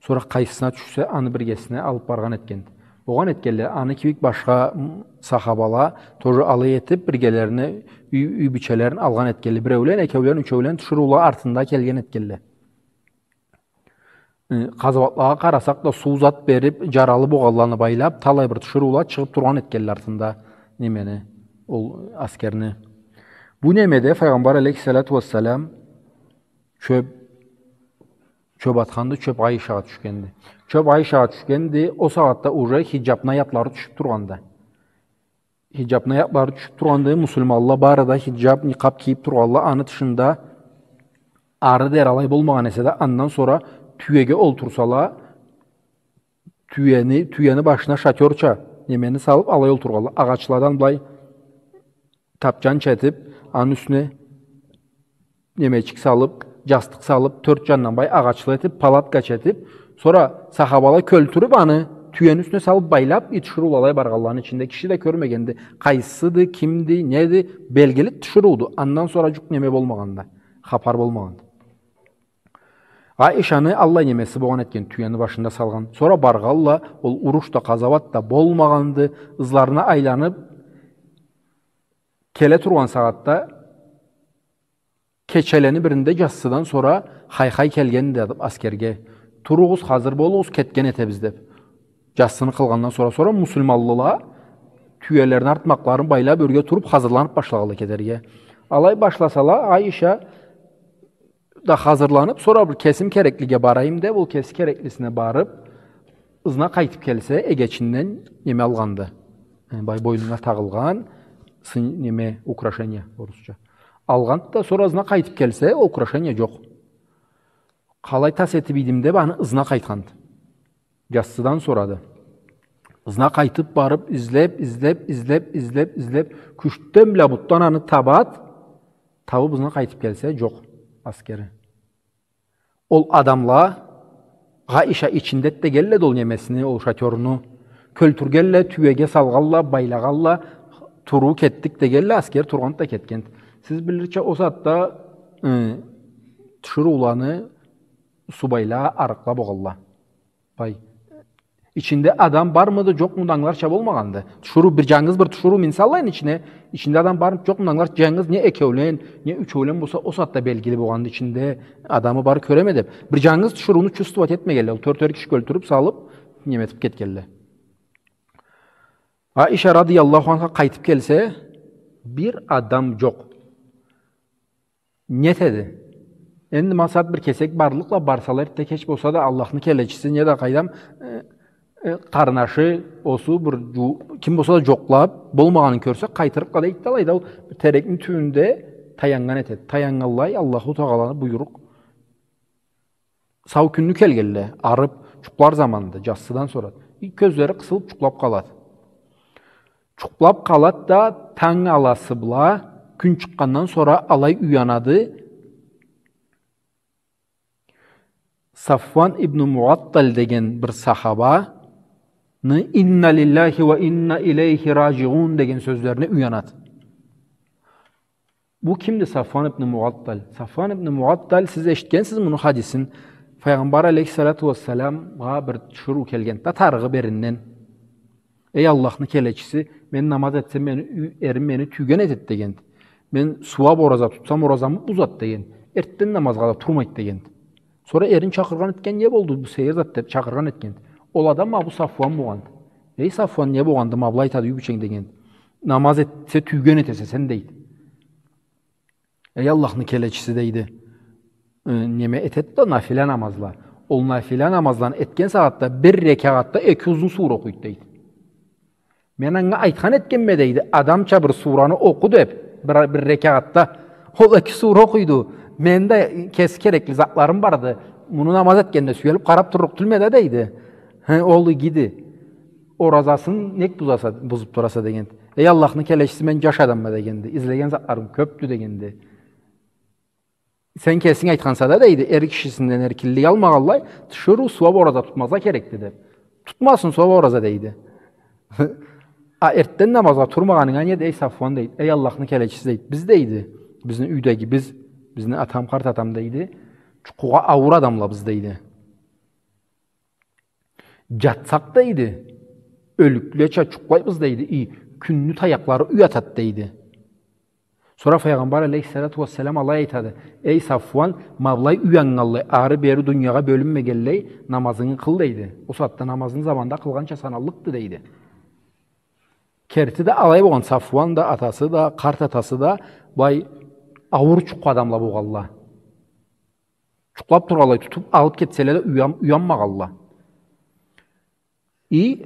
сора къайсына тюшсе, аны биргесине алып баргъан этгенди. Болгъан этгелле, аны кибик башха, м, сахабала тоже алай этип, биргелерине юй, юй бийчелерин алгъан этгелле. Биреулен, экеулен, ючеулен тиширыула артында келген этгелле. Э, къазауатлагъа къарасакъ да, суу зат берип, джаралы болгъанланы байлап, талай бир тиширыула чыгъып тургъан этгелле артында немени, ол аскерни. Бу немеде Файгъамбар алейхиссалату уассалам чёп Чёп атханды, чёп Айшагъа тюшгенди. Чёп Айшагъа тюшгенди, ол сагъатда уже хиджабны аятлары тюшюп тургъанды. Хиджабны аятлары тюшюп тургъанды, муслиманла бары да хиджаб, никъаб кийип тургъанла, аны тышында ары дери алай болмагъан эсе да, андан сора тюеге олтурсала, тюени, тюени башына шатёрча немени салып, алай олтургъанла. Агъачладан былай тапчанча этип, аны юсюне немечик салып, джастыкъ салып, тёрт джандан былай агъачлы этип, палаткача этип, сора сахабала кёлтюрюп, аны тюени юсюне салып, байлап, и тиширыула алай баргъанланы ичинде киши да кёрмегенди. Къайсысыды, кимди, неди, белгили тиширыуду. Андан сора джукъ неме болмагъанды, хапар болмагъанды. Айшаны аллай немеси болгъан этген, тюени башында салгъан. Сора баргъанла, ол уруш да, къазауат да болмагъанды, ызларына айланып келе тургъан сагъатда, кечелени биринде джассыдан сора хай-хай келгенди деп аскерге. «Туругъуз, хазыр болугъуз, кетген этебиз», — деп. Джассыны къылгъандан сора, сора муслиманлыла тюелерини артмакъларын байлап, ёрге туруп, хазырланып башлагъанла кетерге. Алай башласала, Айша да хазырланып, сора бир кесим кереклиге барайым деп, ол кеси кереклисине барып, ызына къайтып келсе, эгечинден неме алгъанды. Э, бай-, бойнуна тагъылгъан сын-, неме, украшение, орусча. Алгъанды да, сора ызына къайтып келсе, ол украшение джокъ. Къалай тас этип ийдим деп, аны ызына къайтханды. Джассыдан сорады. Ызына къайтып барып, излеп, излеп, излеп, излеп, излеп, кючден бла бутдан аны табат, табып ызына къайтып келсе, джокъ аскери. Ол адамла Айша ичинде дегенле да ол немесини, ол шатёрну кёлтюргенле, тюеге салгъанла, байлагъанла, «Туруу, кетдик», дегенле, аскер тургъанды да кетгенди. Сиз билирча, ол сагъатда, ы, тиширыуланы субайла, арыкъла болгъанла. Бай. Ичинде адам бармыды, джокъмуду, ангыларча болмагъанды. Тиширыу, бир джангыз бир тиширыу минсе аллайын ичине, ичинде адам бармыды, джокъмуду, ангыларча, джангыз не экеулен, не ючеулен болса, ол сагъатда белгили болгъанды, ичинде адамы бар, кёреме деп. Бир джангыз тиширыуну чувствовать этмегенле, ол тёртер киши кёлтюрюп салып, неме этип кетгенле. Айша радыяллаху анха къайтып келсе, бир адам джокъ. Не этеди? Энди макъсат бир кесек барлыкъла, барсала, эртте кеч болса да, Аллахны келечиси, не да къайдам, э, э, къарнашы, осу бир джу-, ким болса да джокълап, болмагъанын кёрсе, къайтырыкъла дейди да алайда, ол бир терекни тюбюнде таяннган этеди. Таяннганлай Аллаху Тагъаланы буйрукъ. Сау кюнню келгенле, арып, джукълар заманды, джассыдан сора. И кёзлери къысылып, джукълап къалады. Джукълап къалады да, танг аласы бла, кюн чыкъгъандан сора алай уянады. Сафван ибн Муаттал деген бир сахабаны «Инна лиллахи ва инна илейхи раджиун» деген сёзлерине уянады. Бу кимди? Сафван ибн Муаттал. Сафван ибн Муаттал, сиз эшитгенсиз муну хадисин. Файгъамбар алейхиссалату вассаламгъа бир тиширыу келгенди да тарыгъы беринден. «Эй Аллахны келечиси, мен намаз этсем, мени ю-, эрим мени тюйген этед», — дегенди. «Мен сууап ораза тутсам, оразамы бузад», — дегенди. «Эртден намазгъа да турмайд», — дегенди. Сора эрин чакъыргъан этген, «Не болду бу сейир зат?» — деп чакъыргъан этген. Ол адам ма бу Сафван болгъанды. «Эй Сафван, не болгъанды, ма былай айтады юй бийченг?» — дегенди. «Намаз этсе, тюйген этесе сен», — дейди. «Эй Аллахны келечиси, — дейди, — э, неме этед да, нафила намазла. Ол нафила намазланы этген сагъатда бир рекагъатда эки узун сура окъуйд», — дейди. «Мен анга айтхан этгенме, — дейди, — адамча бир сураны окъу деп, бир, бир рекагъатда. Ол эки сура окъуйду. Мени да кеси керекли затларым барды. Муну намаз этгенде сюелип къарап турлукъ тюлме да», — дейди. «Хы, ол игиди. Оразасын нек бузаса, бузуп тураса?» — дегенди. «Эй Аллахны келечиси, мен джаш адамма, — дегенди. — Излеген затларым кёпдю, — дегенди. — Сен кесинг айтханса да, — дейди, — эр кишисинден эркинлик алмагъанлай, тиширыу сууап ораза тутмазгъа керекди деп. Тутмасын сууап ораза», — дейди. «А эртден намазгъа турмагъанынга не, эй Сафван?» — дейди. «Эй Аллахны келечиси, — дейди, — биз, — дейди, — бизни юйдегибиз, бизни атам, къарт атам, — дейди, — джукъугъа ауур адамлабыз, — дейди. — Джатсакъ, — дейди, — ёлюклеча джукълайбыз, — дейди, — и кюнню таякълары уятад», — дейди. Сора Файгъамбар алейхиссалату вассалам алай айтады: «Эй Сафван, ма былай уяннганлай, ары-бери дуниягъа бёлюнмегенлей, намазынгы къыл», — дейди. Ол сагъатда намазны заманда къылгъанча саналлыкъды, дейди. Керти да алай болгъан, Сафван да, атасы да, къарт атасы да, былай ауур джукъу адамла болгъанла. Джукълаб тургъанлай тутуб, алыб кетселе да уян-, уянмагъанла. И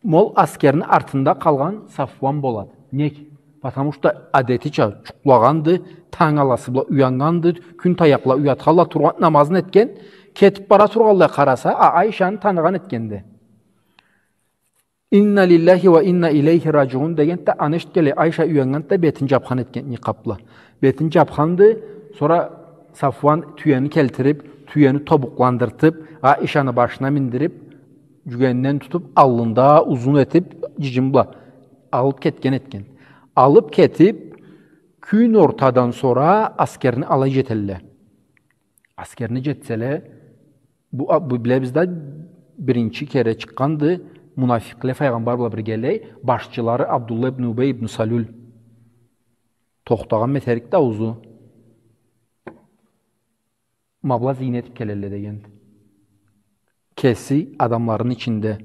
ма ол аскерни артында къалгъан Сафуан болады. Нек? Потому что адетича джукълагъанды, танг аласы бла уяннганды, кюн таяр бла уятханла, тургъан намазын этген, кетиб бара тургъанлай къараса, а Айшаны таныгъан этгенди. «Инна лиллахи ва инна илейхи раджиун» дегенди да, аны эшитгенлей, Айша уяннганды да, бетин джабхан этген никъаб бла. Бетин джабханды, сора Сафуан тюени келтириб, тюени тобукъландыртыб, Айшаны башына миндириб, джюгенинден тутуб, аллында узун этиб, джиджим бла алыб кетген этген. Алыб кетиб, кюн ортадан сора аскерни алай джетелле. Аскерни джетселе, бу, а, бу билебиз да, биринчи кере чыкъгъанды мунафикъле Файгъамбар бла биргелей, башчылары Абдулла ибн Убей ибн Салюль. Тохтагъан метерик да аузу. Ма была зийнет этиб келелле дегенди. Кеси адамларыны ичинде.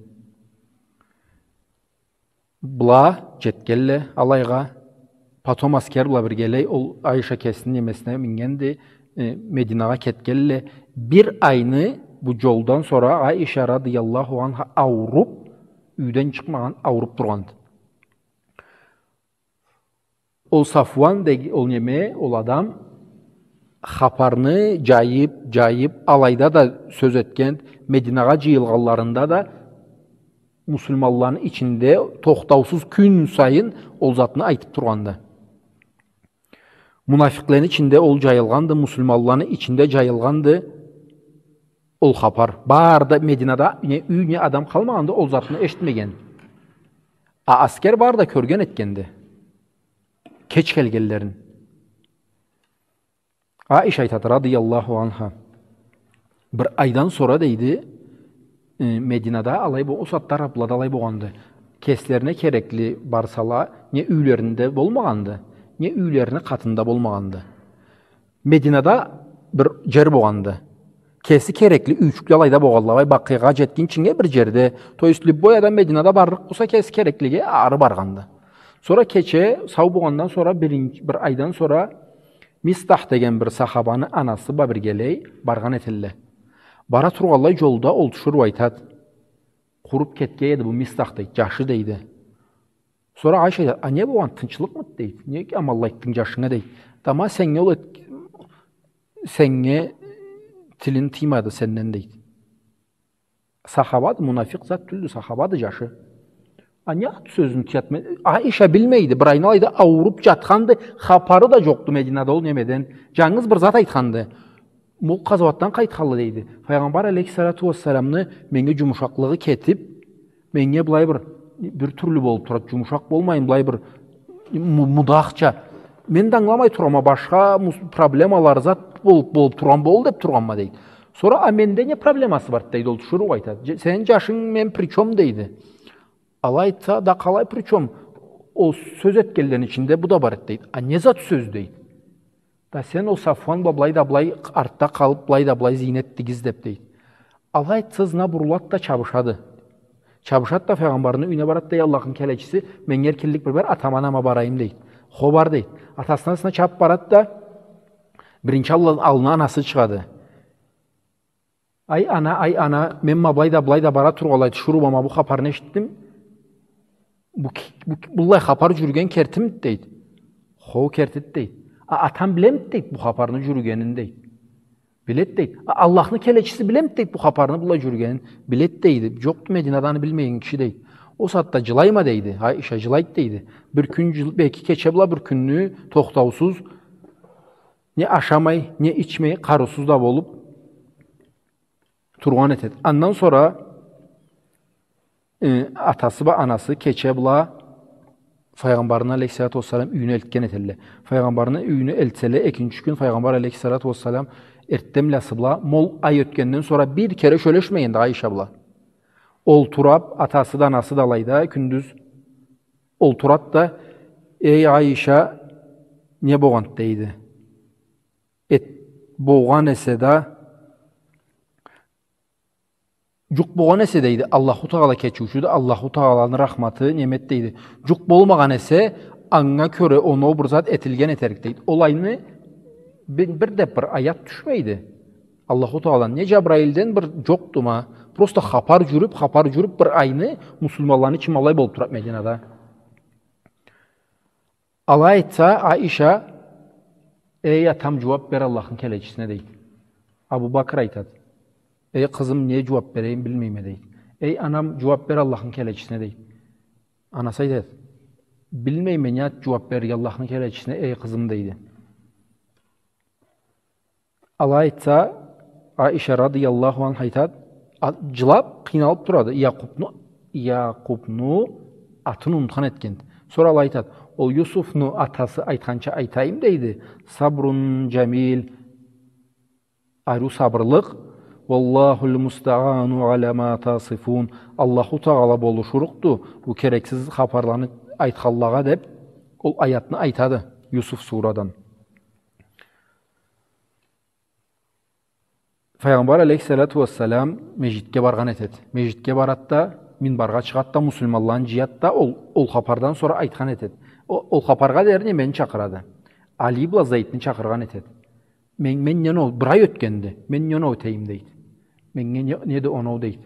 Была джетгелле алайгъа, потом аскер бла биргелей, ол Айша кесини немесине мингенди, э, Мединагъа кетгелле. Бир айны бу джолдан сора Айша радыяллаху анха ауруб, юйден чыкъмагъан, ауруб тургъанды. Ол Сафуан дег-, ол неме, ол адам хапарны джайыб, джайыб, алайда да сёз этген, Мединагъа джыйылгъанларында да муслиманланы ичинде тохтаусуз кюн сайын ол затны айтыб тургъанды. Мунафикълени ичинде ол джайылгъанды, муслиманланы ичинде джайылгъанды ол хапар. Бары да Мединада не юй, не адам къалмагъанды ол затны эшитмеген. А аскер бары да кёрген этгенди. Кеч келгенлерин. Айша айтады, радыяллаху анха. Бир айдан сора, дейди, э, Мединада алай бо-, ол сагъатда араблада алай болгъанды. Кеслерине керекли барсала, не юйлеринде болмагъанды, не юйлерини къатында болмагъанды. Мединада бир джер болгъанды. Кеси керекли юйчюкле алайда болгъанла, алай Бакъиягъа джетгинчинге бир джерде. То есть, любой адам Мединада барлыкъ болса, кеси кереклиге ары баргъанды. Сора кече, сау болгъандан сора, биринчи, бир айдан сора Мистах деген бир сахабаны анасы бла биргелей баргъан этелле. Бара тургъанлай джолда ол тюшюрюб айтады. Къуруб кетген эди бу Мистах, дейди, джашы, дейди. Сора Айша айтады, а не болгъан, тынчлыкъмыды, дейди. Не аманлайтдынг джашынга, дейди. Да ма сеннге ол эт-, сеннге тилин тыймады сенден, дейди. Сахабады, мунафикъ зат тюлдю, сахабады, джашы. А не ат сёзюн тыяды? Айша билмейди, бир айны алайда ауруб джатханды, хапары да джокъду Мединада ол немеден. Джангыз бир зат айтханды. Ол къазауатдан къайтханлы, дейди. Файгъамбар алейхиссалату уассаламны меннге джумушакълыгъы кетиб, меннге былай бир, бир тюрлю болуб турады, джумушакъ болмайын, былай бир му-, мудахча. Мен да ангыламай турама, башха мус-, проблемалары зат болуб, болуб тургъан болур деб тургъанма, дейди. Сора, а менде не проблемасы барды, дейди, ол тюшюрюб айтады. Дже-, сени джашынг мен при чём, дейди. Алай айтса, да къалай при чём? Ол сёз этгенлени ичинде бу да бар эди, дейди. А не зат сёз, дейди. Да сен ол Сафуан бла былай да былай артда къалыб, былай да былай зийнет этдигиз деб, дейди. Алай айтса, ызына бурулады да чабышады. Чабышады да Файгъамбарны юйюне барады да, эй Аллахны келечиси, меннге эркинлик бир бер, атама-анама барайым, дейди. Хо, бар, дейди. Атасына, анасына чабыб барады да, биринчи аллы-, аллына анасы чыгъады. Ай ана, ай ана, мен ма былай да, былай да бара тургъанлай тиширыума бу хапарны эшитдим. Бу ки-, бу ки-, быллай хапар джюрюген кертимиди, дейди. Хо, кертиди, дейди. А атам билемиди, дейди, бу хапарны джюрюгенин, дейди. Биледи, дейди. А Аллахны келечиси билемиди, дейди, бу хапарны быллай джюрюгенин. Биледи, дейди. Джокъду Мединада аны билмеген киши, дейди. Ол сагъатда джылайма, дейди. Айша джылайды, дейди. Бир кюн джыл-, бир эки кече бла бир кюнню тохтаусуз, не ашамай, не ичмей, къарыусуз да болуб тургъан этеди. Андан сора, э, атасы бла анасы кече бла Файгъамбарны алейхиссалату уассалам юйюне элтген этелле. Файгъамбарны юйюне элтселе, экинчи кюн Файгъамбар алейхиссалату уассалам эртденбласы бла, ма ол ай ётгенден сора бир кере сёлешмегенди Айша бла. Олтуруб, атасы да, анасы да алайда, кюндюз олтурады да, эй Айша, не болгъанды, дейди. Эт, болгъан эсе да, джукъ болгъан эсе, дейди, Аллаху Тагъала кечиучюдю, Аллаху Тагъаланы рахматы неме эди, дейди. Джукъ болмагъан эсе, анга кёре оноу бир зат этилген этерик, дейди. Ол айны бир, бир да бир аят тюшмейди. Аллаху Тагъаладан, не Джабраилден бир джокъду ма. Просто хапар джюрюб, хапар джюрюб, бир айны муслиманланы ичи ма алай болуб турады Мединада. Алай айтса, Аиша: «Эй атам, джууаб бер Аллахны келечисине», — дейди. Абу Бакр айтады: «Эй къызым, не джууаб берейим, билмейме», — дейди. «Эй анам, джууаб бер Аллахны келечисине», — дейди. Анасы айтады: «Билмейме, не ат джууаб берирге Аллахны келечисине, эй къызым», — дейди. Алай айтса, Аиша радыяллаху анха айтады, а-, джылаб, къыйналыб турады. Якъубну, Якъубну атын унутхан этгенди. Сора алай айтады: «Ол Юсуфну атасы айтханча айтайым», — дейди. «Сабрун джамил, ариу сабырлыкъ. Уаллахул мустаъану аля ма тасифун. Аллаху Тагъала болушурукъду бу керексиз хапарланы айтханлагъа», — деб, ол аятны айтады Юсуф сурадан. Файгъамбар алейхиссалату уассалам межгитге баргъан этеди. Межгитге барады да, минбаргъа чыгъады да, муслиманланы джыяды да, ол, ол хапардан сора айтхан этеди. О-, ол хапаргъа дери немени чакъырады? Али бла Зайдны чакъыргъан этеди. «Мен, мен не оноу, бир ай ётгенди, мен не оноу этейим», — дейди. «Меннге не, неди оноу», — дейди.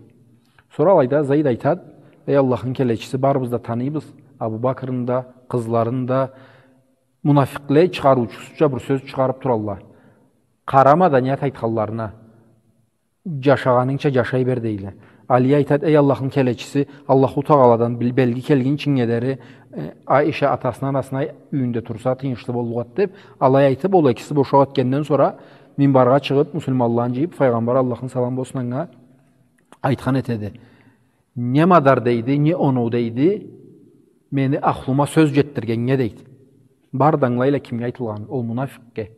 Сора алайда Зайд айтады: «Эй Аллахны келечиси, барыбыз да таныйбыз Абу Бакрны да, къызларын да, мунафикъле чыгъарыучусуча бир сёз чыгъарыб туралла. Къарама да не ат айтханларына, джашагъанынгча джашай бер», — дейле. Али айтады: «Эй Аллахны келечиси, Аллаху Тагъаладан бил-, белги келгинчинге дери, э, Аиша атасына, анасына юйюнде турса, тыйыншлы боллукъ эди», — деб, алай айтыб, ол экиси бошакъ этгенден сора, минбаргъа чыгъыб, муслиманланы джыйыб, Файгъамбар, Аллахны саламы болсун анга, айтхан этеди: «Не мадар, — дейди, — не оноу, — дейди, — мени ахлума сёз джетдиргеннге», — дейди. Бары да ангылайла кимге айтылгъанын, ол мунафикъге.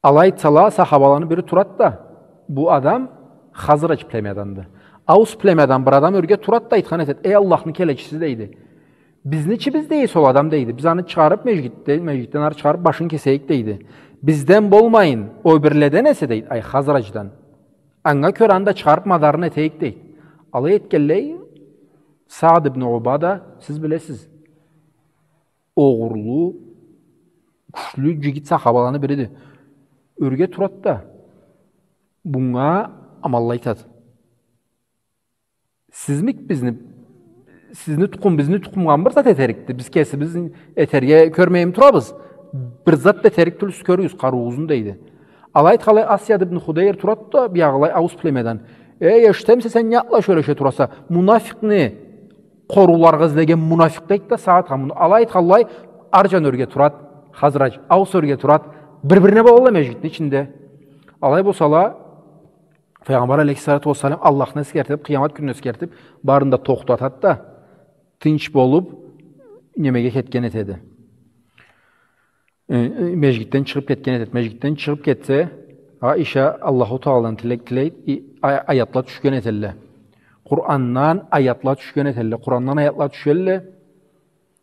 Алай айтсала, сахабаланы бири турады да, бу адам Хазрадж племяданды. Аус племядан бир адам ёрге турады да айтхан этеди: «Эй Аллахны келечиси, — дейди, — бизни ичибиздеди ол адам, — дейди. — Биз аны чыгъарыб межгитден, межгитден ары чыгъарыб башын кесейик, — дейди. — Бизден болмайын, ол бирледен эсе, — дейди, — ай, Хазрадждан, анга кёре аны да чыгъарыб мадарын этейик», — дейди. Алай этгенлей, Саад ибн Убада, сиз билесиз, огъурлу, кючлю джигит сахабаланы бириди. Ёрге турады да, бунга аманла айтады: «Сизмик бизни, сизни тукъум, бизни тукъумгъа бир зат этерикди. Биз кесибиз этерге кёрмейми турабыз? Бир зат да этерик тюлсюз, кёрюгюз къарыуугъузну», — дейди. Алай айтханлай Асьяд ибн Худейр турады да, биягъылай Аус племядан: «Эй, эшитемисе, сен не затла сёлеше тураса? Мунафикъны къорууларгъа излеген мунафикъ», — дейди да, Саадха муну. Алай айтханлай, ары джан ёрге турады Хазрадж, Аус ёрге турады. Бир-бирине болалла межгитни ичинде. Алай болсала, Файгъамбар алейхиссалату уассалам Аллахны эсгертиб, къыямат кюнню эсгертиб, барын да тохтатады да, тынч болуб, немеге кетген этеди. Э, э, межгитден чыгъыб кетген этеди. Межгитден чыгъыб кетсе, Аиша Аллаху Тагъаладан тилек тилейди, и, а-, аятла тюшген этелле. Къурандан аятла тюшген этелле. Къурандан аятла тюшелле.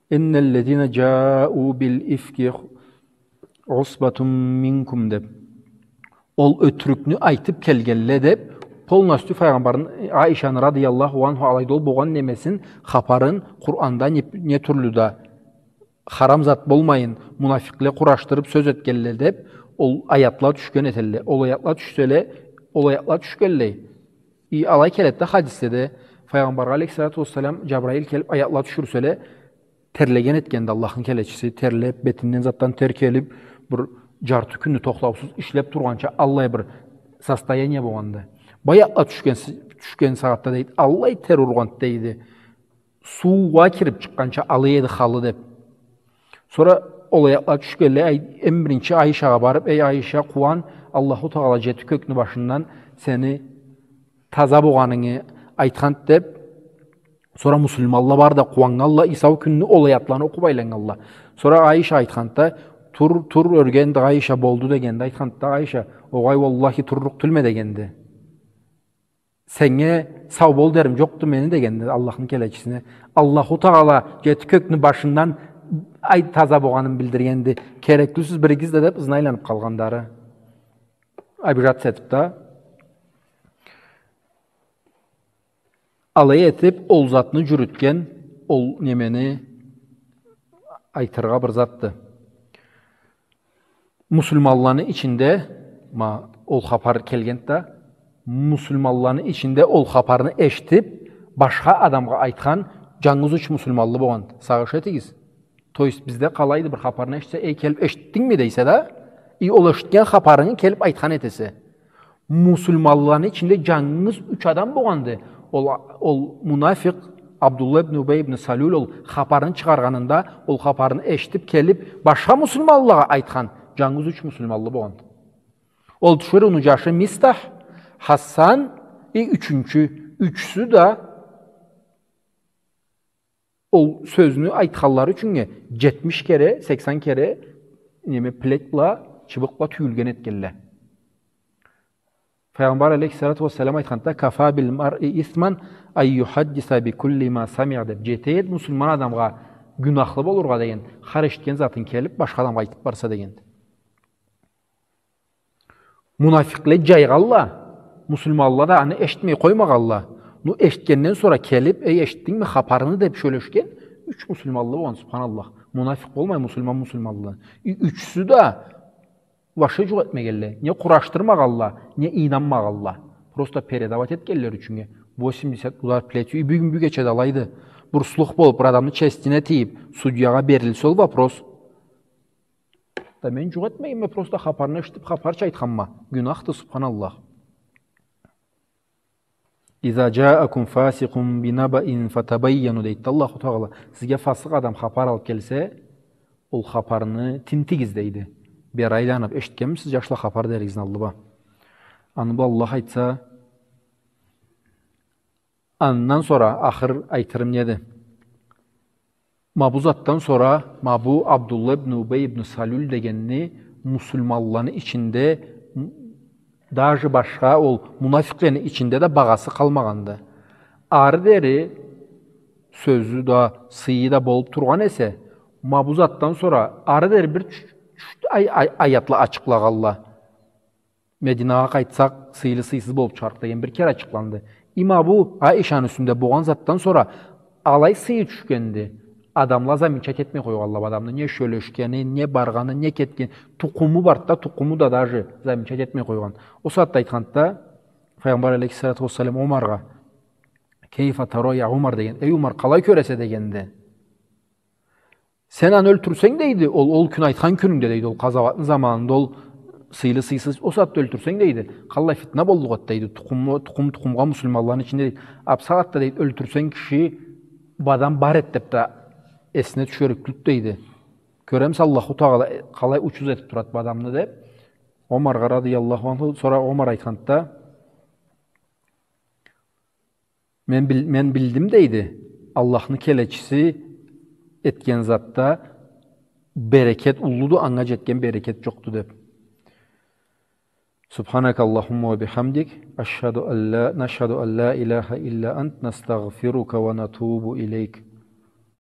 «Инналлазина джау бил ифки усбатун минкум», — деб. Ол ётюрюкню айтыб келгелле деб, полностью Файгъамбарны, Аишаны радыяллаху анха алайда ол болгъан немесин, хапарын Къуранда не, не тюрлю да харам зат болмайын, мунафикъле къурашдырыб сёз этгелле деб, ол аятла тюшген этелле. Ол аятла тюшселе, ол аятла тюшгеллей. И алай келеди да хадиследе, Файгъамбаргъа алейхиссалату уассалам Джабраил келиб аятла тюшюрселе, терлеген этгенди Аллахны келечиси, терлеб, бетинден затдан тер келиб, бир джарты кюнню тохтаусуз ишлеб тургъанча аллай бир состояние болгъанды. Баягъыла тюшген с-, тюшген сагъатда, дейди, аллай тер ургъанды, дейди. Суугъа кириб чыкъгъанча алай эди халы, деб. Сора ол аятла тюшгенлей, ай-, эм биринчи Айшагъа барыб: «Эй, Айша, къууан, Аллаху Тагъала джети кёкню башындан сени таза болгъанынгы айтханды», — деб, сора муслиманла бары да къууаннгалла, и сау кюнню ол аятланы окъуб айланнгалла. Сора Айша айтханды да: «Тур, тур, ёрге энди, Айша, болду», — дегенде, айтханды да Айша: «Огъай, уаллахи, турлукъ тюлме», — дегенди. «Сеннге сау бол дерим джокъду мени», — дегенди Аллахны келечисине. Аллаху Тагъала джети кёкню башындан ай таза болгъанын билдиргенди. «Кереклисиз биригиз да», — деб, ызына айланыб къалгъанды ары. Обижаться этиб да. Алай этиб, ол затны джюрютген, ол немени айтыргъа бир затды. Муслиманланы ичинде Ма ол хапар келгенди да, муслиманланы ичинде ол хапарны эшитип, башха адамгъа айтхан джангыз юч муслиманлы болгъанды. Сагъыш этигиз. То есть бизде къалайды, бир хапарны эшитсе, «Эй, келип эшитдингми?» дейсе да, и ол эшитген хапарынгы келип айтхан этесе. Муслиманланы ичинде джангыз юч адам болгъанды. Ол, ол мунафикъ Абдулла ибн Убей ибн Салюль ол хапарны чыгъаргъанында, ол хапарны эшитип келип, башха муслиманлагъа айтхан джангыз юч муслиманлы болгъанды. Ол тиширыуну джашы Мистах, Хассан и ючюнчю, ючюсю да ол сёзню айтханлары ючюннге джетмиш кере, сексен кере, неме, плеть бла, чыбыкъ бла тюйюлген этгенле. Файгъамбар алейхиссалату уассалам айтханды: «Кафа бил маръи исман ан юхаддиса би кулли ма самиъ», — деп, джете эди муслиман адамгъа гюнахлы болургъа деген, хар эшитген затын келип, башха адамгъа айтып барса дегенди. Мунафикъле джайгъанла, муслиманла да аны эшитмей къоймагъанла. Ну, эшитгенден сора келип, «Эй, эшитдингми хапарны?» деп сёлешген юч муслиманлы болгъан, субханаллах. Мунафикъ болмай, муслиман муслиманлы. И ючюсю да вообще джукъ этмегенле. Не къурашдырмагъанла, не ийнанмагъанла. Просто передавать этгенлери ючюннге. Восемьдесят удар плетью. И бюгюн, бюгече да алайды. Бир слух болуп, бир адамны честине тийип, судьягъа берилсе ол вопрос. Да мен джукъ этмегенме, просто хапарны эшитип, хапарча айтханма. Гюнахды, субханаллах. «Иза джаакум фасикъун би набаин фатабайяну», — дейди Аллаху Тагъала. Сизге фасыкъ адам хапар алып келсе, ол хапарны тинтигиз, дейди. Бери айланып, эшитгенмисиз, джашла, хапар деригизни аллы бла? Аны бла Аллах айтса, андан сора ахыр айтырым неди? Ма бу затдан сора, ма бу Абдулла ибн Убей ибн Салюль дегенни муслиманланы ичинде, м-, даже башха ол мунафикълени ичинде да багъасы къалмагъанды. Ары дери сёзю да, сыйы да болуп тургъан эсе, ма бу затдан сора ары дери бир чу-, чу-, ай-, ай-, аятла ачыкълагъанла. Мединагъа къайтсакъ, сыйлы-сыйсыз болуп чыгъарыкъ деген бир кере ачыкъланды. И ма бу Айшаны юсюнде болгъан затдан сора алай сыйы тюшгенди. Адамла замечать этмей къойгъанла адамны. Не сёлешгени, не баргъаны, не кетгени. Тукъуму барды да, тукъуму да даже замечать этмей къойгъан. Ол сагъатда айтханды да Файгъамбар алейхиссалату уассалам Омаргъа: «Кейфа тара я Омар?» — деген. «Эй, Омар, къалай кёресе?» — дегенди. «Сен аны ёлтюрсенг, — дейди, — ол, ол кюн айтхан кюнюнгде, — дейди, — ол къазауатны заманында ол сыйлы-сыйсыз, ол сагъатда ёлтюрсенг, — дейди, — къаллай фитна боллукъ эди, — дейди, — тукъум, тукъум, тукъумгъа, муслиманланы ичинде, — дейди. — А бусагъатда, — дейди, — ёлтюрсенг киши, бу адам бар эди деп да эсине тюшерик тюлдю, — дейди. — Кёремисе, Аллаху Тагъала къалай учуз этип турады бу адамны», — деп, Омаргъа радыяллаху анху. Сора Омар айтханды да: «Мен бил-, мен билдим, — дейди, — Аллахны келечиси этген затда берекет уллуду, анга джетген берекет джокъду», — деп. سبحانك اللهم وبحمدك، أشهد أن لا، نشهد أن لا إله إلا أنت، نستغفرك ونتوب إليك.